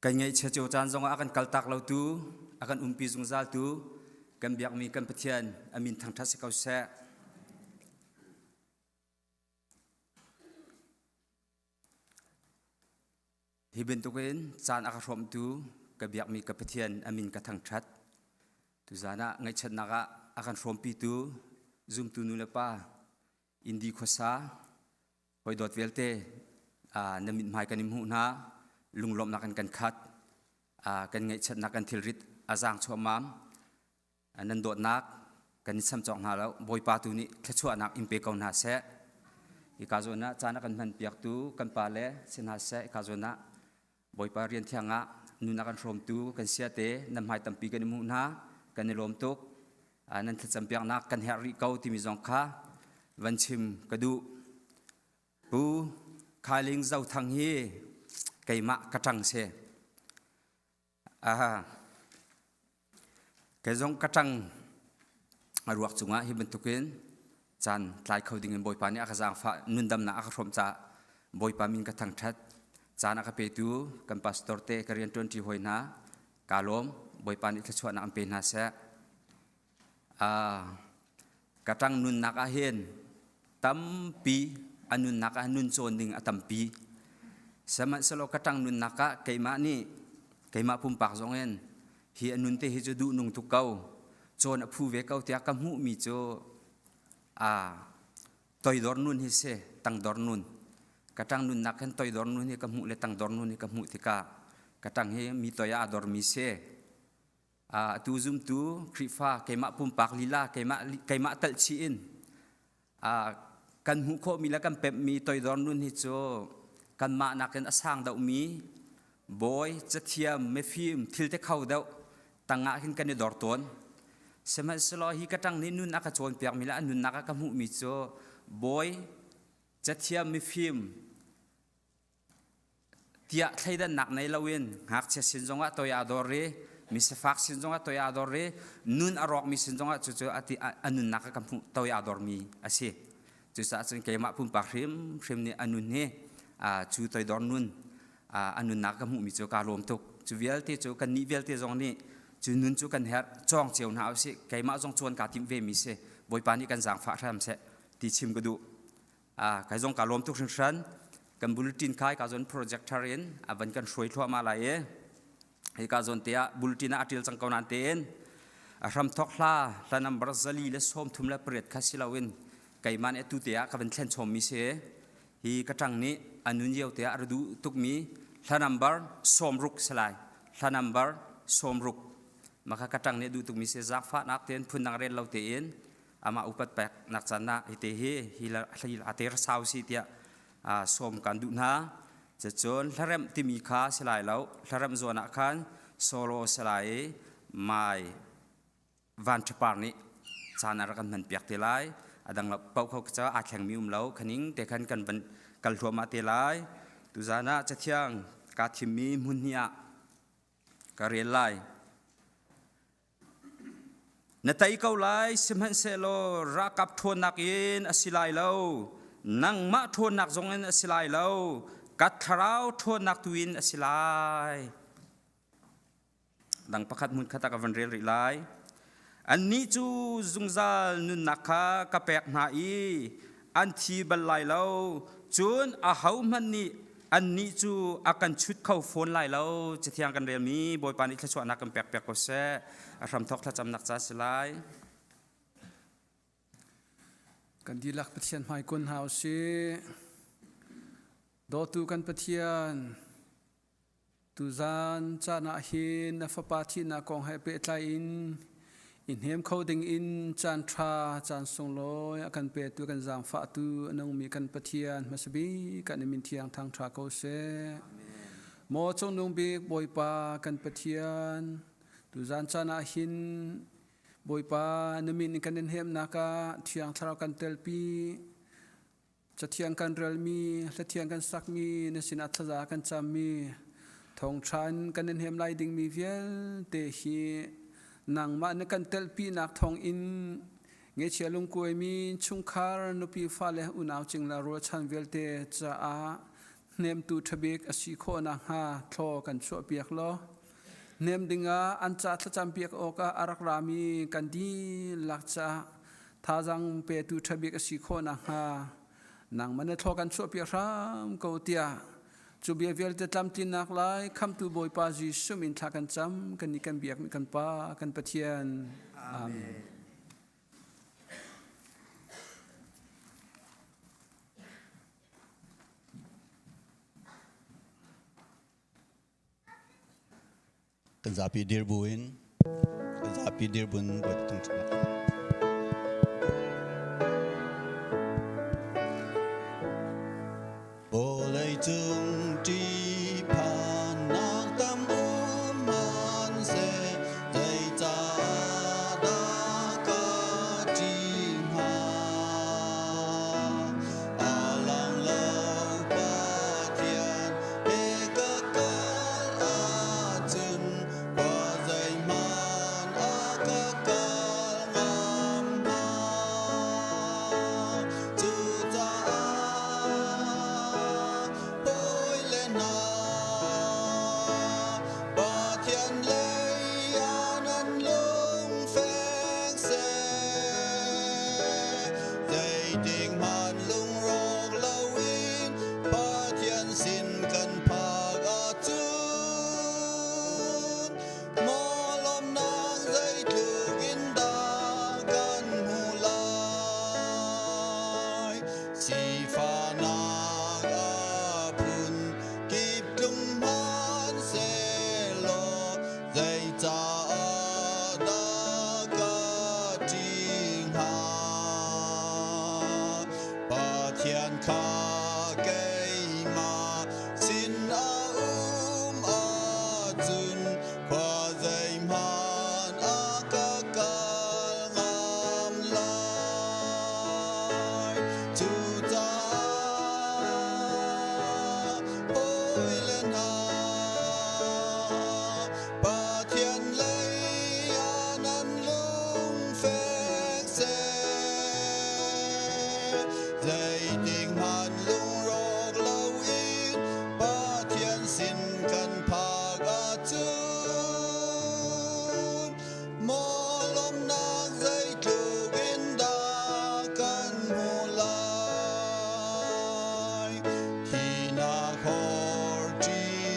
Kan ngaihchia cio caan zongah a kan kaltak lotu, a kan umpi zungzaltu, kan biakmi kan Pathian a min thangṭhat si ko seh. Hi bantukin caan a ka hrawmtu ka biakmi ka Pathian a min ka thangṭhat. Tuzaan ah ngaihchiatnak ah a kan hrawmpitu zumtu nu le pa Indi khuasa hawi dawt vialte na mithmai kan in hmuh hna lunglawmhnak in kan khat kan ngaihchiatnak kan thilrit a zaang chuahmam nan dawtnak kan in sam cawk hna lo Bawipa tu nih thluachuahnak in pe ko hna seh hika zawn ah caan a kan hman piaktu kan pa le si hna seh hika zawn ah Bawipa rian thiang ah nun a kan hrawmtu kan sia te nan hmai tampi kan i hmuh hna kan i lawm tuk nan thlacam piaknak kan herh rih ko timi zong kha van chim ka duh Pu Khailing Zothang hi keimah ka ṭang si. Aha. Kei zong ka ṭang a ruak cungah hi bantukin caan tlai kho dingin Bawipa nih a ka zaangfah nundamnak a ka hrawmh caah Bawipa min ka thangṭhat. Caan a ka petu kan pastor te ka rianṭuanṭi hawi hna kaa lawm. Bawipa nih thluachuahnak an pe hna seh. Ka ṭang nunnak ah hin tampi a nunnak ah nun cawn ding a tampi. Sihmanhsehlaw ka ṭang nunnak ah keimah nih keimah pumpak zong in hi a nun te hi cu duh nung tuk ko cawn a phu ve ko tiah ka hmuhmi cu a toidor nun hi si tangdor nun ka ṭang nunnak hin toidor nun hi ka hmuh le tangdor nun hi ka hmuh tikah ka ṭang hi mi toi ah aa dormi si Atu zumtu Khrihfa keimah pumpak lila keimah keimah telh chih in kan hmuh khawhmi le kan pemhmi toidor nun hi cu kanmah nakin a sang deuhmi bawi cathiam mifim thil te kho deuh tangah hin kan i dor tawn sihmanhsehlaw hi ka ṭang nih nun a ka cawnpiakmi le a nunnak a ka hmuhmi cu bawi cathiam mifim Tiah thleidannak nei loin ngakchia sin zongah toi aa dor i mi sifak sin zongah toi aa dor i nun a rawkmi sin zongah cucu a nunnak a ka hmuh toi aa dormi a si. Cucaah cun keimah pumpak hrimhrim nih a nun hi cu toidor nun a nunnak ka hmuhmi cu kaa lawm tuk. Cu vialte cu kannih vialte zong nih cu nun cu kan herh cawng cio hna usih. Keimah zong cawn kaa timh vemi si. Bawipa nih kan zaangfah hram seh ti chim ka duh. Kai zong kaa lawm tuk hringhran. Kan bulletin khai ka zawn projector in a van kan hruai thluahmah lai i hi ka zawn te ah bulletin ah a ṭial cang ko nain tein a hramthok hla hla number 438 kha si loin keimah nih atu te ah ka van thlen chommi si hi ka ṭang nih a nun lio te ah a ra duh tukmi hla number 60 si lai hla number 60 maka ka ṭang nih a duh tukmi si zaangfahnak tein phundang rel lo tein amah upat pek nak caan ah hite hi hi a ter sau si tiah sawm kan duh hna cun hlaremh timi kha si lai lo hlaremh zawn ah khan solo si lai i mai van ṭhapar nih caan a rak kan hman piak te lai a dang lo paoh kho ca aa thlengmi um lo khaning te khan kan van kal hluahmah te lai tuzaan ah cathiang kaa thimmi hmun hnih ah ka rel lai Na tei ko lai, sihmanhsehlaw ralkap ṭhawnnak in a si lai lo, nangmah ṭhawnnak zongin a si lai lo, ka thlarau ṭhawnnak tu in a si lai. Dang pakhat hmun khat ah ka van rel rih lai. Annih cu zungzal nunnak kha ka pek hna i an thi bal lai lo, cun ahohmanh nih annih cu a kan chut kho fawn lai lo. Cathiang kan relmi Bawipa nih thluachuahnak kan pek piak ko seh. A hramthawk thlacamnak ca si lai. Kan dihlak Pathian hmai kun hna usih. Dawtu kan Pathian, Tuzaan caan ah hin na fapa thihnak kong he pehtlai in i hnem kho ding in caan ṭha caan sunglawi a kan petu kan zaangfahtu a nungmi kan Pathian hmasa bik kan min thiang thangṭha ko seh. Maw Cungnung Bik Bawipa kan Pathian, tuzaan caan ah hin Bawipa na min in kan in hnemnak ah Thiang Thlarau kan telpi. Cathiang kan relmi, hlathiang kan sakmi, na sinah thlaza kan cammi, thawngṭha in kan in hnem lai dingmi vialte hi nangmah na kan telhpinak thawngin ngeichia lungkuaimi chungkhar, nupi fale, unau cingla rualchan vialte caah Hnemtu ṭhabik a si khawh nakhnga thlaw kan chuahpiak law hnem dingah an ca thlacampiak awkah a rak rami kan dihlak caah thazaang petu ṭhabik a si khawh nakhnga nangmah na thlaw kan chuahpiak hram ko tiah cu bia vialte tlamtlinnak lai khamtu Bawipa Jesuh min thla kan cam kan nih kan biakmi kan Pa kan Pathian. Amen. Kan zapi dir buin kan zapi dir buin Bawipa thangṭhat. Vawlei cung ṭihphannak tam um hmanhseh, zeicahdah ka ṭih hnga? A lang lo Pathian he ka kal ahcun khua zeihmanh a ka kal ngam hnga. Cucaah hawile hna, Pathian lei ah nan lungfek seh. Zeitik hmanh lungrawk loin Pathian sin kan phak ahcun maw lawmhnak zeitluk in dah kan hmuh lai. Sifahnak a phun kip tlung hmanhsehlaw zeicah dah ka ṭih hnga? Pathian kha keimah sin a um ahcun khua zeihmanh a ka kal ngam lai. Cucaah hawile hna, Pathian lei ah nan lungfek seh. Zeitik hmanh lungrawk loin Pathian sin kan phak ahcun maw lawmhnak zeitluk in dah kan hmuh lai. Thihnak hor ṭih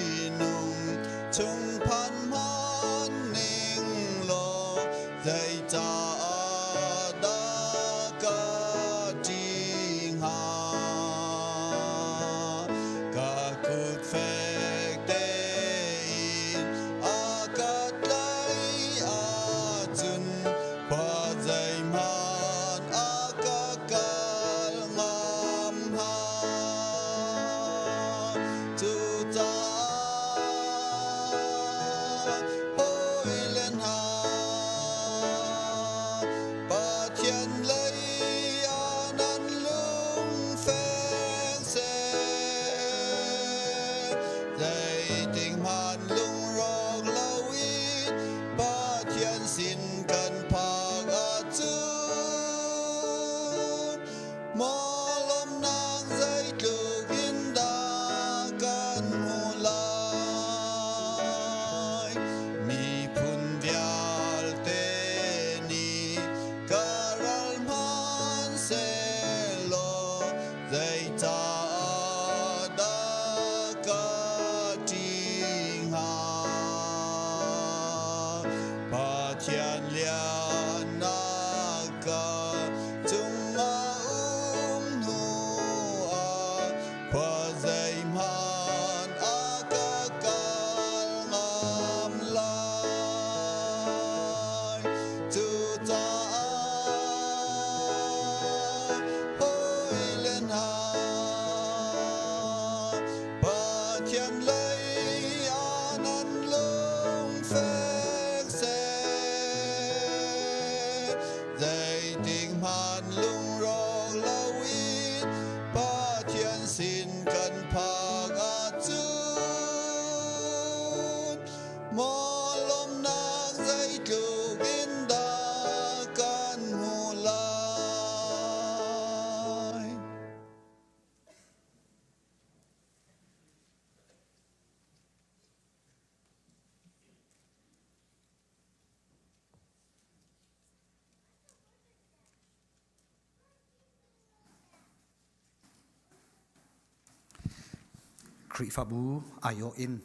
Khrihfabu aiawh in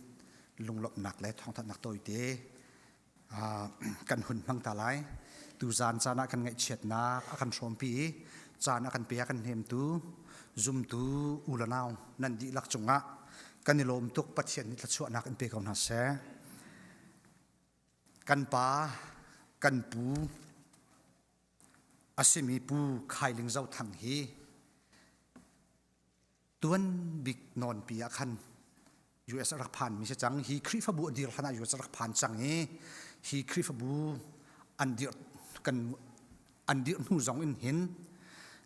lunglawmhnak le thawngthanhnak tawite kan hun hmang ta lai. Tuzaan caan ah kan ngaihchiatnak a kan hrawmpi i caan a kan pe a kan hnemtu zumtu u le nau nan dihlak cungah kan i lawm tuk. Pathian nih thluachuahnak in pe ko hna seh. Kan pa, kan pu a simi Pu Khailing Zothang hi tuan bik nawnpi ah khan US a rak phan mi si cang. Hi Khrihfabu a dir hlan ah US a rak phan cang i hi Khrihfabu an dir kan an dir hnu zong in hin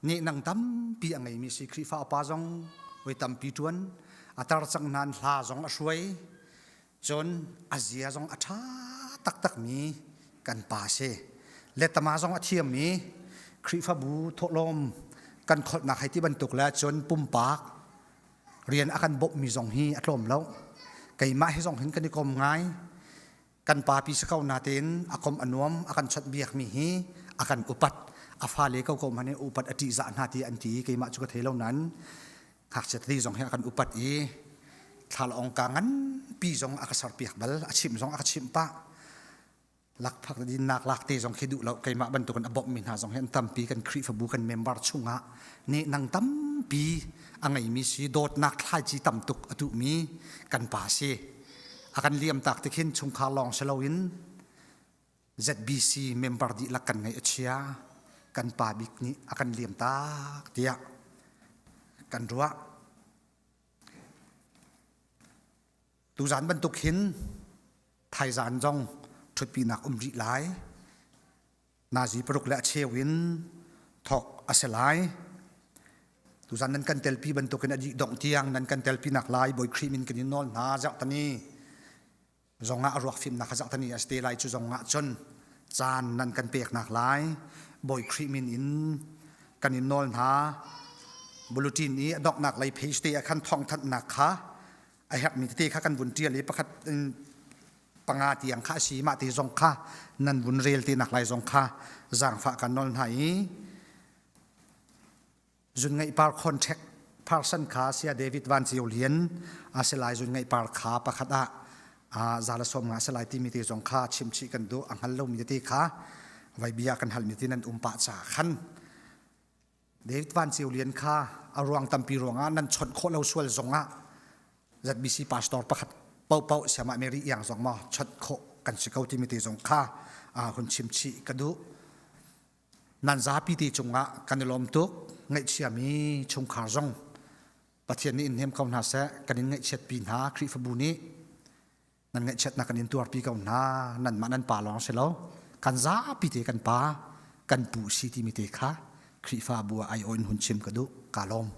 nehnang tampi a ngeimi si. Khrihfa upa zong voi tampi ṭuan a tar cang nain hla zong a hruai, cun a zia zong a ṭha taktak mi kan pa si. Letama zong a thiam i Khrihfabu thawhlawm kan kholhnak hei ti bantuk le cun pumpak rian a kan bawmhmi zong hi a tlawm lo. Keimah hi zong hin kan i kom ngai. Kan pa pi si ko natein a kom a nuam, a kan chawnhbiakmi hi a kan upat. A fale ko ko hmanh in upat a ṭihzah hna ti an ti, keimah cu ka thei lo nain ngakchia tete zong hi a kan upat i thlalaawng ka nganpi zong a ka serpiak bal, a chimh zong a ka chimh pah. Lakphak dinnak lak te zong khi duh lo. Keimah bantukin a bawmhmi hna zong hi an tampi. Kan Khrihfabu kan member chungah nehnang tampi a ngeimi si, dawtnak thlaici tam tuk a duhmi kan pa si. A kan liam tak te khin chungkhar lawng si loin ZBC member dihlak kan ngaih a chia. Kan pa bik nih a kan liam tak tiah kan ruah. Tuzaan bantuk hin thaizaan zong ṭhutpinak um rih lai. Nazi paruk le a cheu in thawk a si lai. Tuzaan nan kan telpi bantukin a dih dongh tiang nan kan telpi nak lai Bawi Khrih min kan in nawl hna. Zarhtani zongah a ruak fimnak kha zarhtani a si te lai. Cu zongah cun caan nan kan peknak lai Bawi Khrih min in kan in nawl hna. Bulletin i a donghnak lei page te ah khan thawngthanhnak kha a herhmi tete kha kan vun ṭial i pakhat in panga tiang kha a si. Mah te zong kha nan vun rel te nak lai zong kha zaangfah kan nawl hna i zun ngaih par contact person kha Sia David Van Ceu Lian a si lai. Zun ngaih par kha pakhat ah zala som nga a si lai timi te zong kha chimchih kan duh. A hngal lomi tete kha vai bia kan halmi te nan um pah ca khan David Van Ceu Lian kha a ruang tampi ruangah nan chawnh khawh lo sual zongah ZBC pastor pakhat paohpaoh siamah Mary iang zong maw chawnh khawh kan si ko timi te zong kha hun chim chih ka duh. Nan zapi te cungah kan i lawm tuk. Ngaihchiami chungkhar zong Pathian nih in hnem ko hna seh. Kan in ngaihchiatpi hna. Khrihfabu nih nan ngaihchiatnak kan in tuarpi ko hna. Nanmah nan pa lawng si lo, kan zapi te kan pa, kan pu si timi te kha Khrihfabu ah ai in hun chim ka duh. Ka lawm.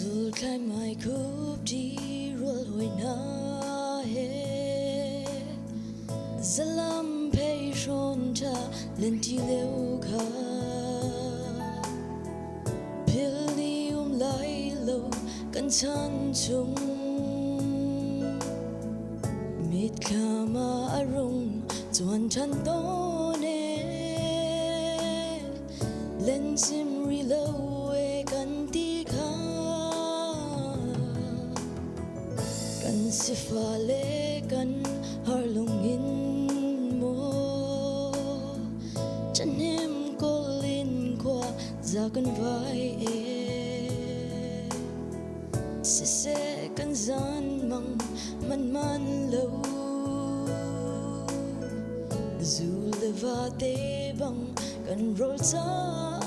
Zulthlai mai khup di rual hoi hna he zalam phei hrawn tha len ti leu kha Phil ni um lai lo kan chan chung mitthlam ah a rung cuan ṭhan tawn e len cim ri lo e kan ti kha kan sifah le kan har lungin maw Ṭahnem kawl in khua za kan vai e. Siseh kan zan mang man man lo. Zu le va te bang Kan rawl caah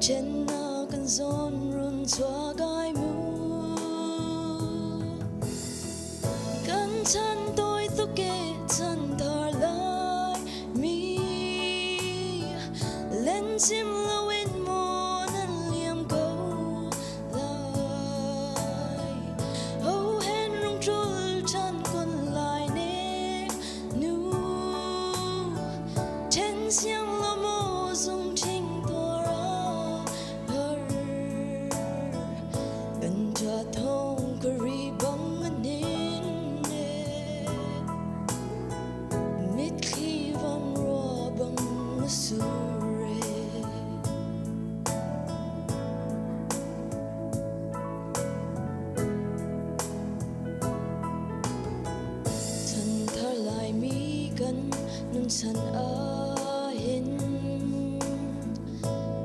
Ṭhennak kan zawn run chuak ai mu. Kan chan tawi tuk e chan thar lai mi Len chim loin maw nan liam ko lai. Ho hen rung ṭul ṭhan kun lai ne nu Ṭhen siang lo maw zung ṭhing tuar ah har. Kan ṭha thawng ka ri bang a nin ne. Mitthli van rua bang a sur e. Chanthar Laimi kan nun chan ahhin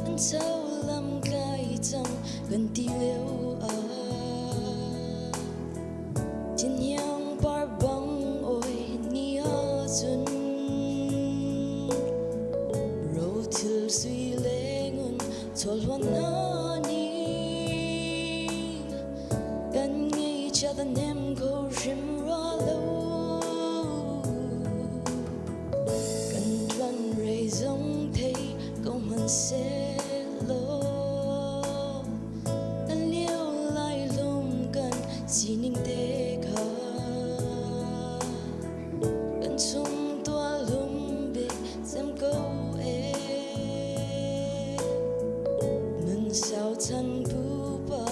an cho lam kai cang kan ti lio ah Thinhiang par bang oi ni ahcun rothil sui le ngun chawlhwan hna nih kan ngeihchiat a nem kho hrim rua lo. Kan ṭuan rei zong thei ko hmanhsehlaw a lio lai lum kan sining te kha kan chung tuah lum bik cem ko ee. Nun sau chan pupa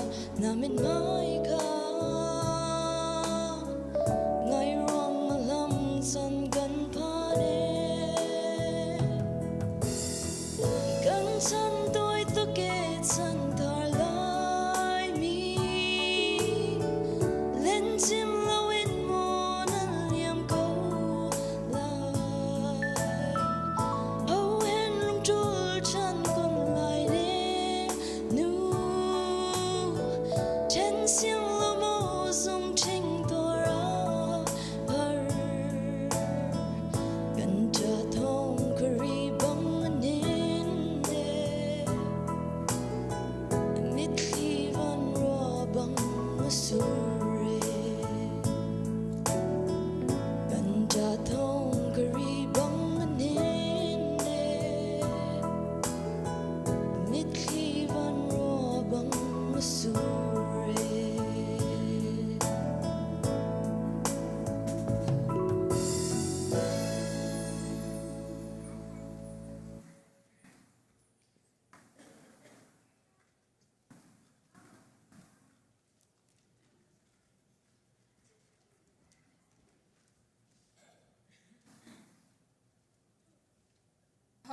na mithmai kha ngai ruang a lam chan kan phan ee. Kan chan tawi tuk e chan thar lai mi len chim loin maw nan liam ko lai. Ho hen rung ṭul chan kun lai ne nu Ṭhen siang lo maw zung ṭhing tuar ah har. Kan ṭa thawng khuari bang a nin ne. Mitthli van rua bang a sur e. Kan ṭa thawng khuari bang a nin ne. Mitthli van rua bang a sur e.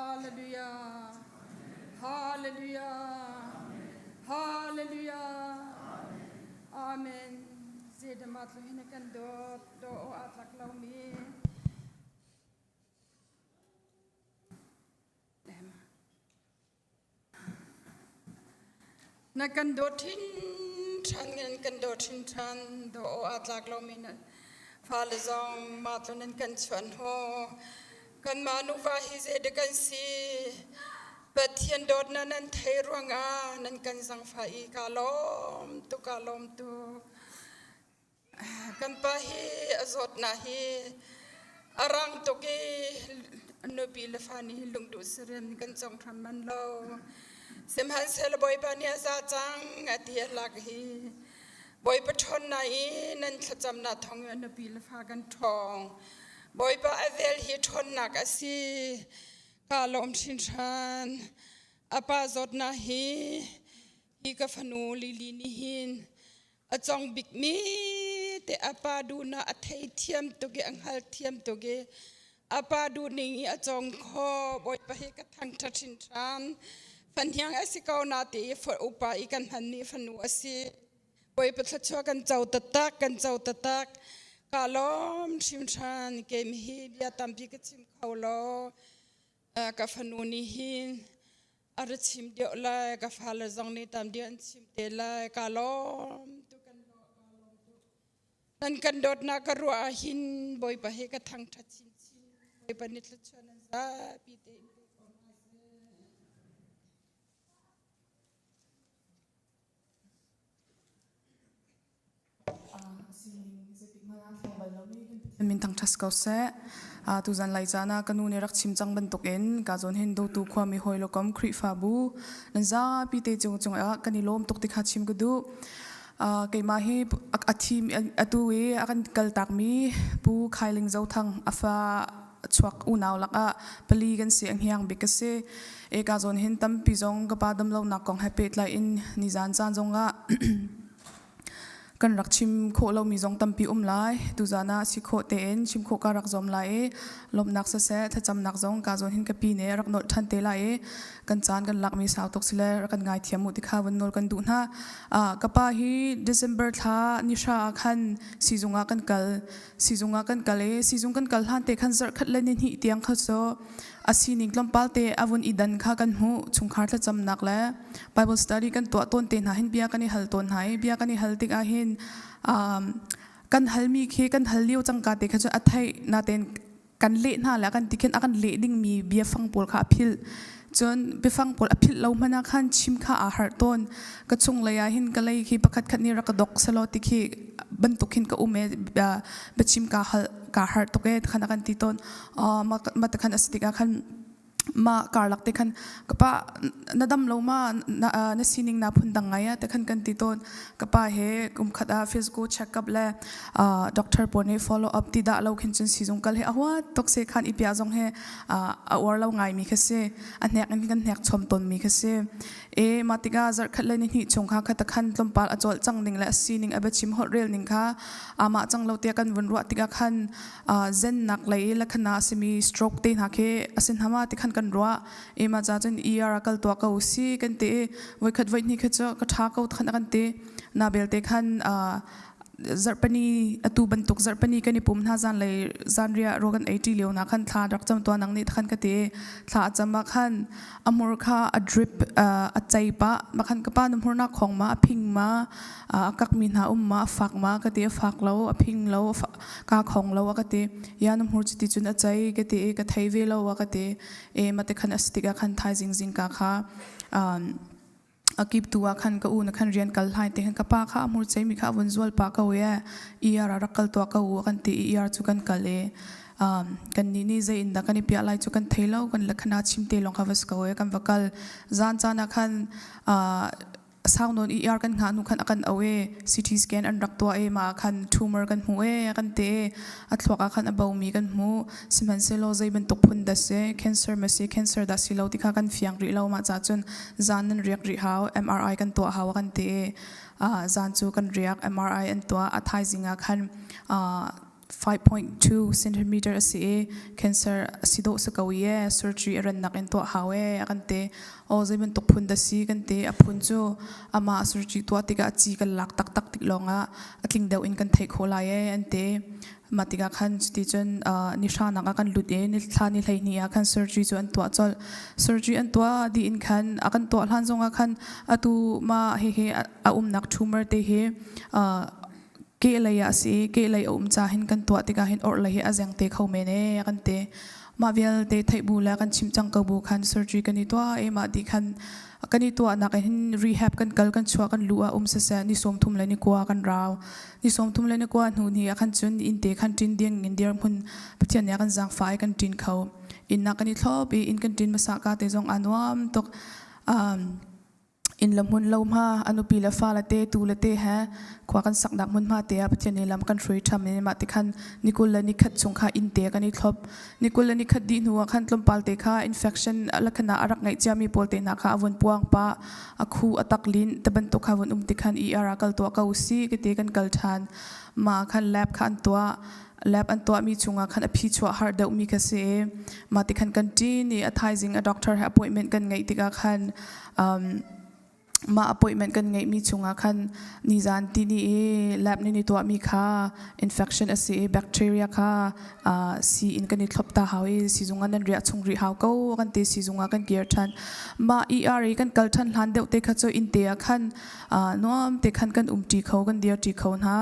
Hallelujah. Hallelujah. Hallelujah. Amen. Zeidama tlu hin kan dawt do o a tlak lomi. Na kan dawt hin ṭhan nan kan dawt hin ṭhan do o aa tlak lomi nan fale zong mah tlun nan kan chuan haw. Kanmah nuva hi zeidah kan si? Pathian dawtnak nan thei ruangah nan kan zangfah i kaa lawm tuk, kaa lawm tuk. Kan pa hi a zawtnak hi a rang tuk i nupi le fa nih lungduh sirem kan cong hram man lo. Sihmanhsehlaw Bawipa nih a za cang a ti a lak hi Bawipa ṭhawnnak i nan thlacamnak thawng in a nupi le fa kan ṭhawng. Bawipa a vel hi ṭhawnnak a si. Kaa lawm hringhran. A pa zawtnak hi hi ka fanu Lily nih hin a cong bikmi te a pa duhnak a thei thiam tuk i a hngal thiam tuk i a pa duhning i a cong kho. Bawipa hi ka thangṭhat hrinhran. Fahniang a si ko na ti i upa i kan hmanmi fanu a si. Bawipa thluachuah kan co taktak, kan co taktak. Ka lawm hrimhran. Keim hi bia tampi ka chim kho lo. Ka fanu nih hin a ra chim deuh lai, ka fale zong nih tam deuh an chim te lai. Ka lawm tuk, kan lawm tuk. Nan kan dawtnak ka ruah ah hin Bawipa hi ka thangṭhat chinchin. Bawipa nih thluachuah nan zapi te in pe ko hna seh. Min thangṭhat ko seh. Tuzan lai caan ah ka nu nih rak chim cang bantukin ka zawn hin dawtu khuami hawi le kom Khrihfabu nan zapi te cung cungah kan i lawm tuk ti kha chim ka duh. Keimah hi a thi atu i a kan kaltakmi Pu Khailing Zothang a fa chuak unau lakah pali kan si a hniang bik ka si. E ka zawn hin tampi zong ka pa damlonak kong he pehtlai in nizan caan zongah kan rak chim khawh lomi zong tampi um lai. Tuzan ah si khawh tein chim khawh ka rak zuam lai i lawmhnak siseh thlacamnak zong ka zawn hin ka pi nih rak nolh ṭhan te lai i kan caan kan lakmi sau tuk sile rak kan ngaithiam u ti kha vun nawl kan duh hna. Ka pa hi December thla ni hra ah khan sizung ah kan kal. Sizung ah kan kal i sizung kan kal hlan te khan zarh khat le ni hnih tiang kha cu a sining tlawmpal te a vun i dan kha kan hmuh. Chungkhar thlacamnak le Bible study kan tuah tawn te hna hin bia kan i hal tawn hna i bia kan i hal tikah hin um, kan halmi khi kan hal lio cangka te kha cu a theih natein kan leh hna le kan ti khin a kan leh dingmi biafang pawl kha a philh. Cun biafang pawl a philh lo hmanh ah khan chim kha aa harh tawn. Ka chung lei ah hin ka lei khi pakhat khat nih rak ka dok selaw ti khi bantuk hin ka um e biachim kaa hal kaa harh tuk e khan a kan ti tawn. Ma te khan a si tikah khan mah karlak te khan ka pa na dam lo ma na, na sining na phun dang ngai a te khan kan ti tawn. Ka pa he kum khat ah physical check up le doctor pawl nih follow up ti dah lo khin cun sizung kal he a huat tuk se khan i pia zong he a uar lo ngai mi kha si a hnek in kan hnek chom ton mi kha si e ma tikah zarh khat le ni hnih chung kha khata khan tlawmpal a cawlh cang ning le a sining a biachim holh rel ning kha amah cang lo tia kan vun ruah tikah khan zennak lei lakhana a simi stroke te hna khi a si hna ma ti khan kan ruah e ma cha cun ER a kal tua ko si kan ti i voikhat voihnih kha cu ka ṭha ko khan a kan ti na belte khan zarhpani atu bantuk zarhpani kan i pum hna zan lei zanriah ro kan ei ṭi lio na khan thla rak cam tua nang nih khan ka ti thla a cam ah khan a hmur kha a drip a chei pah ma khan ka pa na hmur na khong ma a phing ma a kakmi hna um ma a fak ma ka ti a fak lo a phing lo ka khong lo a ka ti ya na hmur cuti cun a chei ka ti i ka thei ve lo a ka ti e mate khan a si tikah khan thaizing zingka kha a kip tu ah khan ka u na khan rian kal hlai te khan ka pa kha a hmur chei mi kha a vun zual pa ko e ER a rak kal tua ko u kan ti i ER cu kan kal e kan nih nih zei in dah kan i piah lai cu kan thei lo kan le khana chim te lawng kha va si ko e kan va kal zan caan ah khan sau nawn ER kan hngah hnu khan a kan au e CT scan an rak tuah e mah ah khan tumor kan hmu e a kan te e a thluak ah khan a bomi kan hmu sihmanhsehlaw zei bantuk phun dah si cancer ma si cancer dah si lo ti kha kan fiang rih lo mah ca cun zan nan riak rih hau MRI kan tuah hau a kan ti i zan cu kan riak MRI an tuah a thaizing ah khan 5.2 centimeter a si i cancer a si dawh si ko i e surgery a rannak in tuah hau e a kan ti aw zei bantuk phun dah si kan ti a phun cu amah surgery tuah tikah a ci kan lak taktak tik lawngah a tling deuh in kan theih khawh lai e an ti mah tikah khan cuti cun ni hranak ah kan lut i ni thla ni 12 ah khan surgery cu an tuah colh surgery an tuah dih in khan a kan tuah hlan zongah khan atu mah hihi a umnak tumor te hi kehlei ah a si i kehlei a um ca hin kan tuah tikah hin orhlei hi a zeng te kho men ee a kan ti. Mah vialte theih bu le kan chimh cang ko bu khan surgery kan i tuah i mah dih khan kan i tuahnak in hin rehab kan kal kan chuah kan luh ah um siseh ni 30 le ni kua kan rau. Ni 30 le ni kua hnu ni ah khan cun inn te khan ṭin ding in dirhmun Pathian nih a kan zaangfah i kan ṭin kho. Inn ah kan i thlop i inn kan ṭin hmasa ka te zong aa nuam tuk. Um, inn le hmun lo hma a nupi le fa le te tu le te he khua kan saknak hmunhma te ah Pathian nih lam kan hrui ṭham i mah ti khan ni 20 le ni khat chung kha inn te kan i thlop ni 20 le ni khat dih hnu ah khan tlawmpal te kha infection lakhana a rak ngeih ciami pawl te hna kha a vun puang pa a khu a tak lin te bantuk kha vun um ti khan ER ah kal tuah ko si ka ti kan kal ṭhan ma khan lab kha an tuah lab an tuahmi chungah khan a phi chuah har deuhmi kha si i mah ti khan kan ṭin i a thaizing a doctor he appointment kan ngeih tikah khan um, Mah appointment kan ngeihmi chungah khan nizan tini i lab nih ni tuahmi kha infection a si i bacteria kha sii in kan i thlop ta hau i siizung ah nan riah chung rih hau ko kan ti siizung ah kan kir ṭhan. Mah ER i kan kal ṭhan hlan deuh te kha cu inn te ah khan nuam te khan kan um ṭi kho kan dir ṭi kho hna.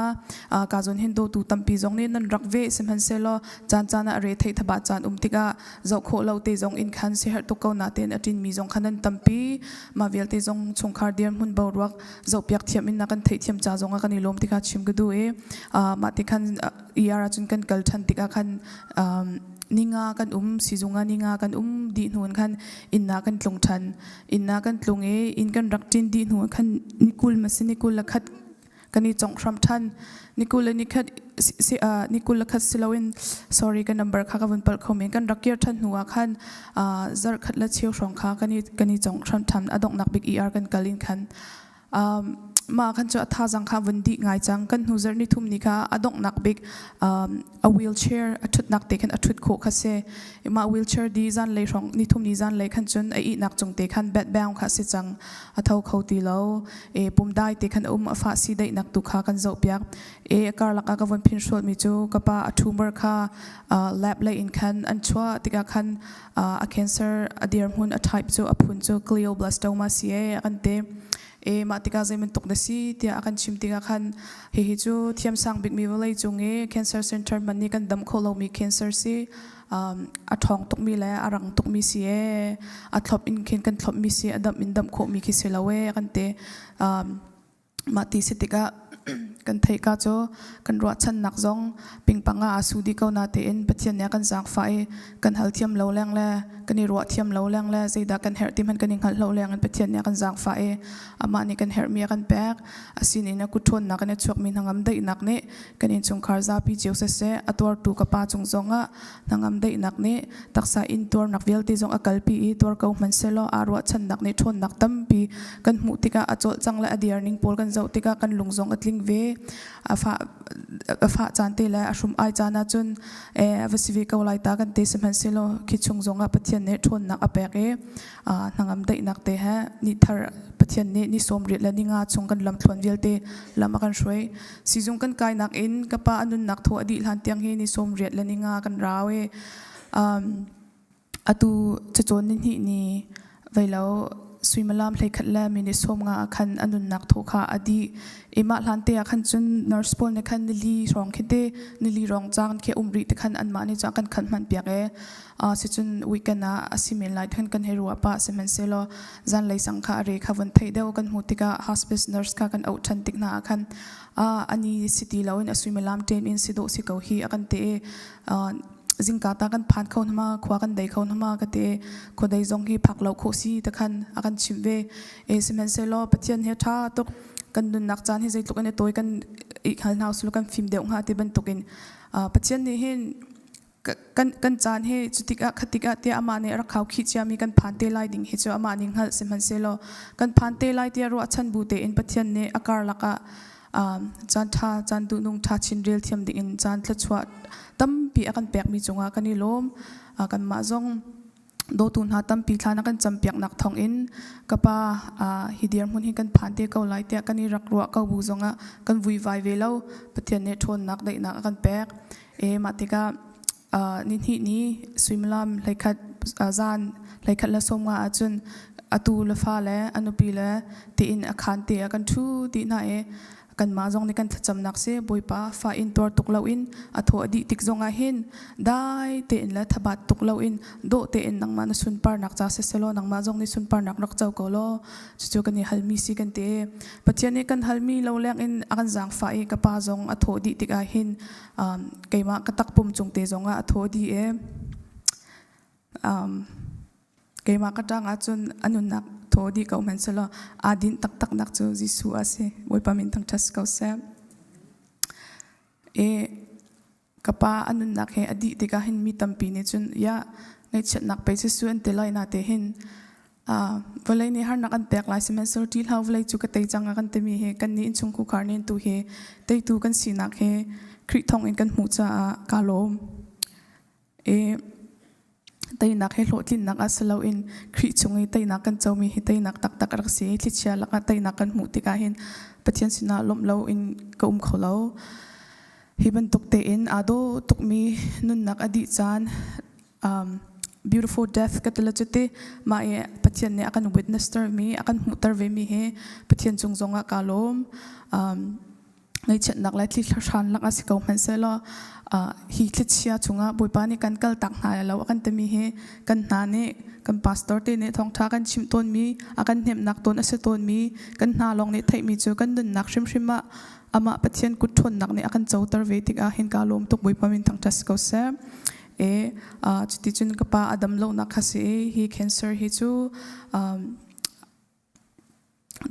Ka zawn hin dawtu tampi zong nih nan rak veh sihmanhsehlaw caan caan ah re theih thaba caan um tikah zoh khawh lo te zong in khan siherh tuk ko natein a ṭinmi zong khan an tampi. Mah vialte zong chungkhar dirhmun boruak zohpiak thiam in na kan theihthiam ca zong ah kan i lawm ti kha chim ka duh i mah ti khan ER ahcun kan kal ṭhan tikah khan ninga kan um sizung ah ninga kan um dih hnu in khan inn ah kan tlung ṭhan. Inn ah kan tlung i inn kan rak ṭin dih hnu ah khan ni 20 ma si ni 21 kan i conghhramh ṭhan. Ni 21 ni 21 si loin sorry ka number kha ka vun palh kho men kan rak kir ṭhan hnu ah khan zarh khat le cheu hrawng kha kan i kan i conghhramh ṭhan a donghnak bik ER kan kal in khan mah khan cu a thazang kha vun dih ngai cang kan hnu zarh ni thum ni kha a donghnak bik a wheelchair a ṭhutnak te khan a ṭhut khawh kha si mah wheelchair di zan lei hrawng ni thum ni zan lei khan cun a ihnak cung te khan bed bound kha si cang a tho kho ti lo e pumdai te khan um a fah si daihnak tu kha kan zoh piak e a karlak ah ka von phin hrual mi cu ka pa a tumor kha lab lei in khan an chuah tikah khan a cancer a dirhmun a type cu a phun cu glioblastoma si e a kan te e mah tikah zei bantuk na si tiah a kan chim tikah khan hihi cu thiamsang bikmi vawlei cung i cancer center hman nih kan dam kho lomi cancer si a ṭhawng tukmi le a rang tukmi si ee a thlop in khin kan thlopmi si a damh in damh khawhmi khi si lo ee kan ti mah ti si tikah kan theih ka cu kan ruahchannak zong pingpang ah aa su dih ko na tein Pathian nih a kan zaangfah i kan hal thiam lo leng le kan i ruah thiam lo leng le zeidah kan herh ti hmanh kan i hngalh lo leng in Pathian nih a kan zaangfah i amah nih kan herhmi a kan pek a sinin a kut ṭhawnnak in a chuakmi hnangam daihnak nih kan innchungkhar zapi cio siseh a tuartu ka pa cung zongah hnangam daihnak nih taksa in tuarnak vialte zong a kalpi i tuar ko hmanhsehlaw aa ruahchannak nih ṭhawnnak tampi kan hmuh tikah a cawlcang le a dir ning pawl kan zoh tikah kan lung zong a tling ve a fah a fah caan te le a hrum ai caan ahcun eh a va si ve ko lai ta kan ti sihmanhsehlaw khi chung zongah Pathian nih ṭhawnnak a pek i hnangam daihnak te he ni thar Pathian nih ni 80 le ni nga chung kan lamthluan vialte lam a kan hruai Sizung kan kainak in ka pa a nunnak thaw a dih hlan tiang hi ni 80 le ni nga kan rau i um, atu cacawn ni hnih ni veilo suimilam 11 le minute 15 ah khan a nunnak thaw kha a dih i mah hlan te ah khan cun nurse pawl nih khan nili hrawng khi te nili rong cang khi um rih te khan anmah nih cun kan khan hman piak e uh, sicun weekend ah a si men lai khan kan hei ruah pah sihmanhsehlaw zanlei sang kha a re kha vun theih deuh kan hmuh tikah hospice nurse kha kan auh ṭhan tik hna ah khan ani si ti loin a suimilam ṭem in si dawh si ko hi a kan ti i zingka ta kan phan kho hna khua kan dei kho hna ka ti khua dei zong hi phak lo khawh si ta khan a kan chimh ve e sihmanhsehlaw Pathian he ṭha tuk kan nunnak caan hi zeitluk in a tawi kan i hngal hna usulaw kan fim deuh hnga ti bantukin Pathian nih hin kan kan caan hi cutik ah khatik ah tiah amah nih a rak khaukhih ciami kan phan te lai ding hi cu amah nih hngalh sihmanhsehlaw kan phan te lai tiah ruahchan bu tein Pathian nih a karlak ah caan ṭha caan duhnung ṭha chin rel thiam dingin caan thluachuah tampi a kan pekmi cungah kan i lawm kanmah zong dawtu hna tampi thla na kan campiaknak thawngin ka pa hi dirhmun hi kan phan te ko lai tiah kan i rak ruah ko bu zongah kan vuivai ve lo Pathian nih ṭhawnnak daihnak a kan pek e mah tikah ni hnih ni suimilam 11 zan 11 le 15 ahcun atu le fa le a nupi le tiin a khaan te ah kan ṭhu dih hna i kanmah zong nih kan thlacamnak si Bawipa fa in tuar tuk loin a thaw a dih tik zongah hin dai tein le thabat tuk loin dawh tein nangmah na sunparnak ca siselaw nangmah zong nih sunparnak rak co ko law cucu kan i halmi si kan ti Pathian nih kan halmi lo leng in a kan zaangfah i ka pa zong a thaw dih tikah hin keimah ka takpum cung te zongah a thaw dih e um, keimah ka ṭang ahcun a nunnak thaw dih ko hmanhsehlaw aa dinh taktaknak cu Jesuh a si. Bawipa min thangṭhat si ko seh. E, ka pa a nunnak he a dih tikah hin mi tampi nih cun ya ngaihchiatnak pei Jesuh an ti lai na te hin vawlei nih harnak an pek lai sihmanhsehlaw ṭih hlah vawlei cu ka tei cang a kan timi hi kan nih innchungkhar nih tu hi teitu kan sinak hi Khrih thawng in kan hmuh caah kaa lawm. I Teinak hi hlawhtlinnak ah si loin Khrih chung i teinak kan comi hi teinak taktak a rak si. Thlichia lakah teinak kan hmuh tikah hin Pathian sinah lawmh loin ka um kho lo. Hi bantuk tein aa dawh tukmi nunnak a dih caan um, beautiful death ka ti la cuti mah i Pathian nih a kan witness ter mi a kan hmuhter ve mi hi Pathian cung zongah kaa lawm. Um, ngaihchiatnak le thli hran lakah si ko hmanhsehlaw hi thlichia chungah Bawipa nih kan kaltak hna lo a kan timi hi kan hna nih kan pastor te nih thawngṭha kan chimh tawnmi a kan hnemhnak tawn a si tawnmi kan hna lawng nih theihmi cu kan nunnak hrimhrim ah amah Pathian kut ṭhawnnak nih a kan coter ve tikah hin kaa lawm tuk Bawipa min thangṭhat si ko seh. E cuticun ka pa a dam lonak kha si i hi cancer hi cu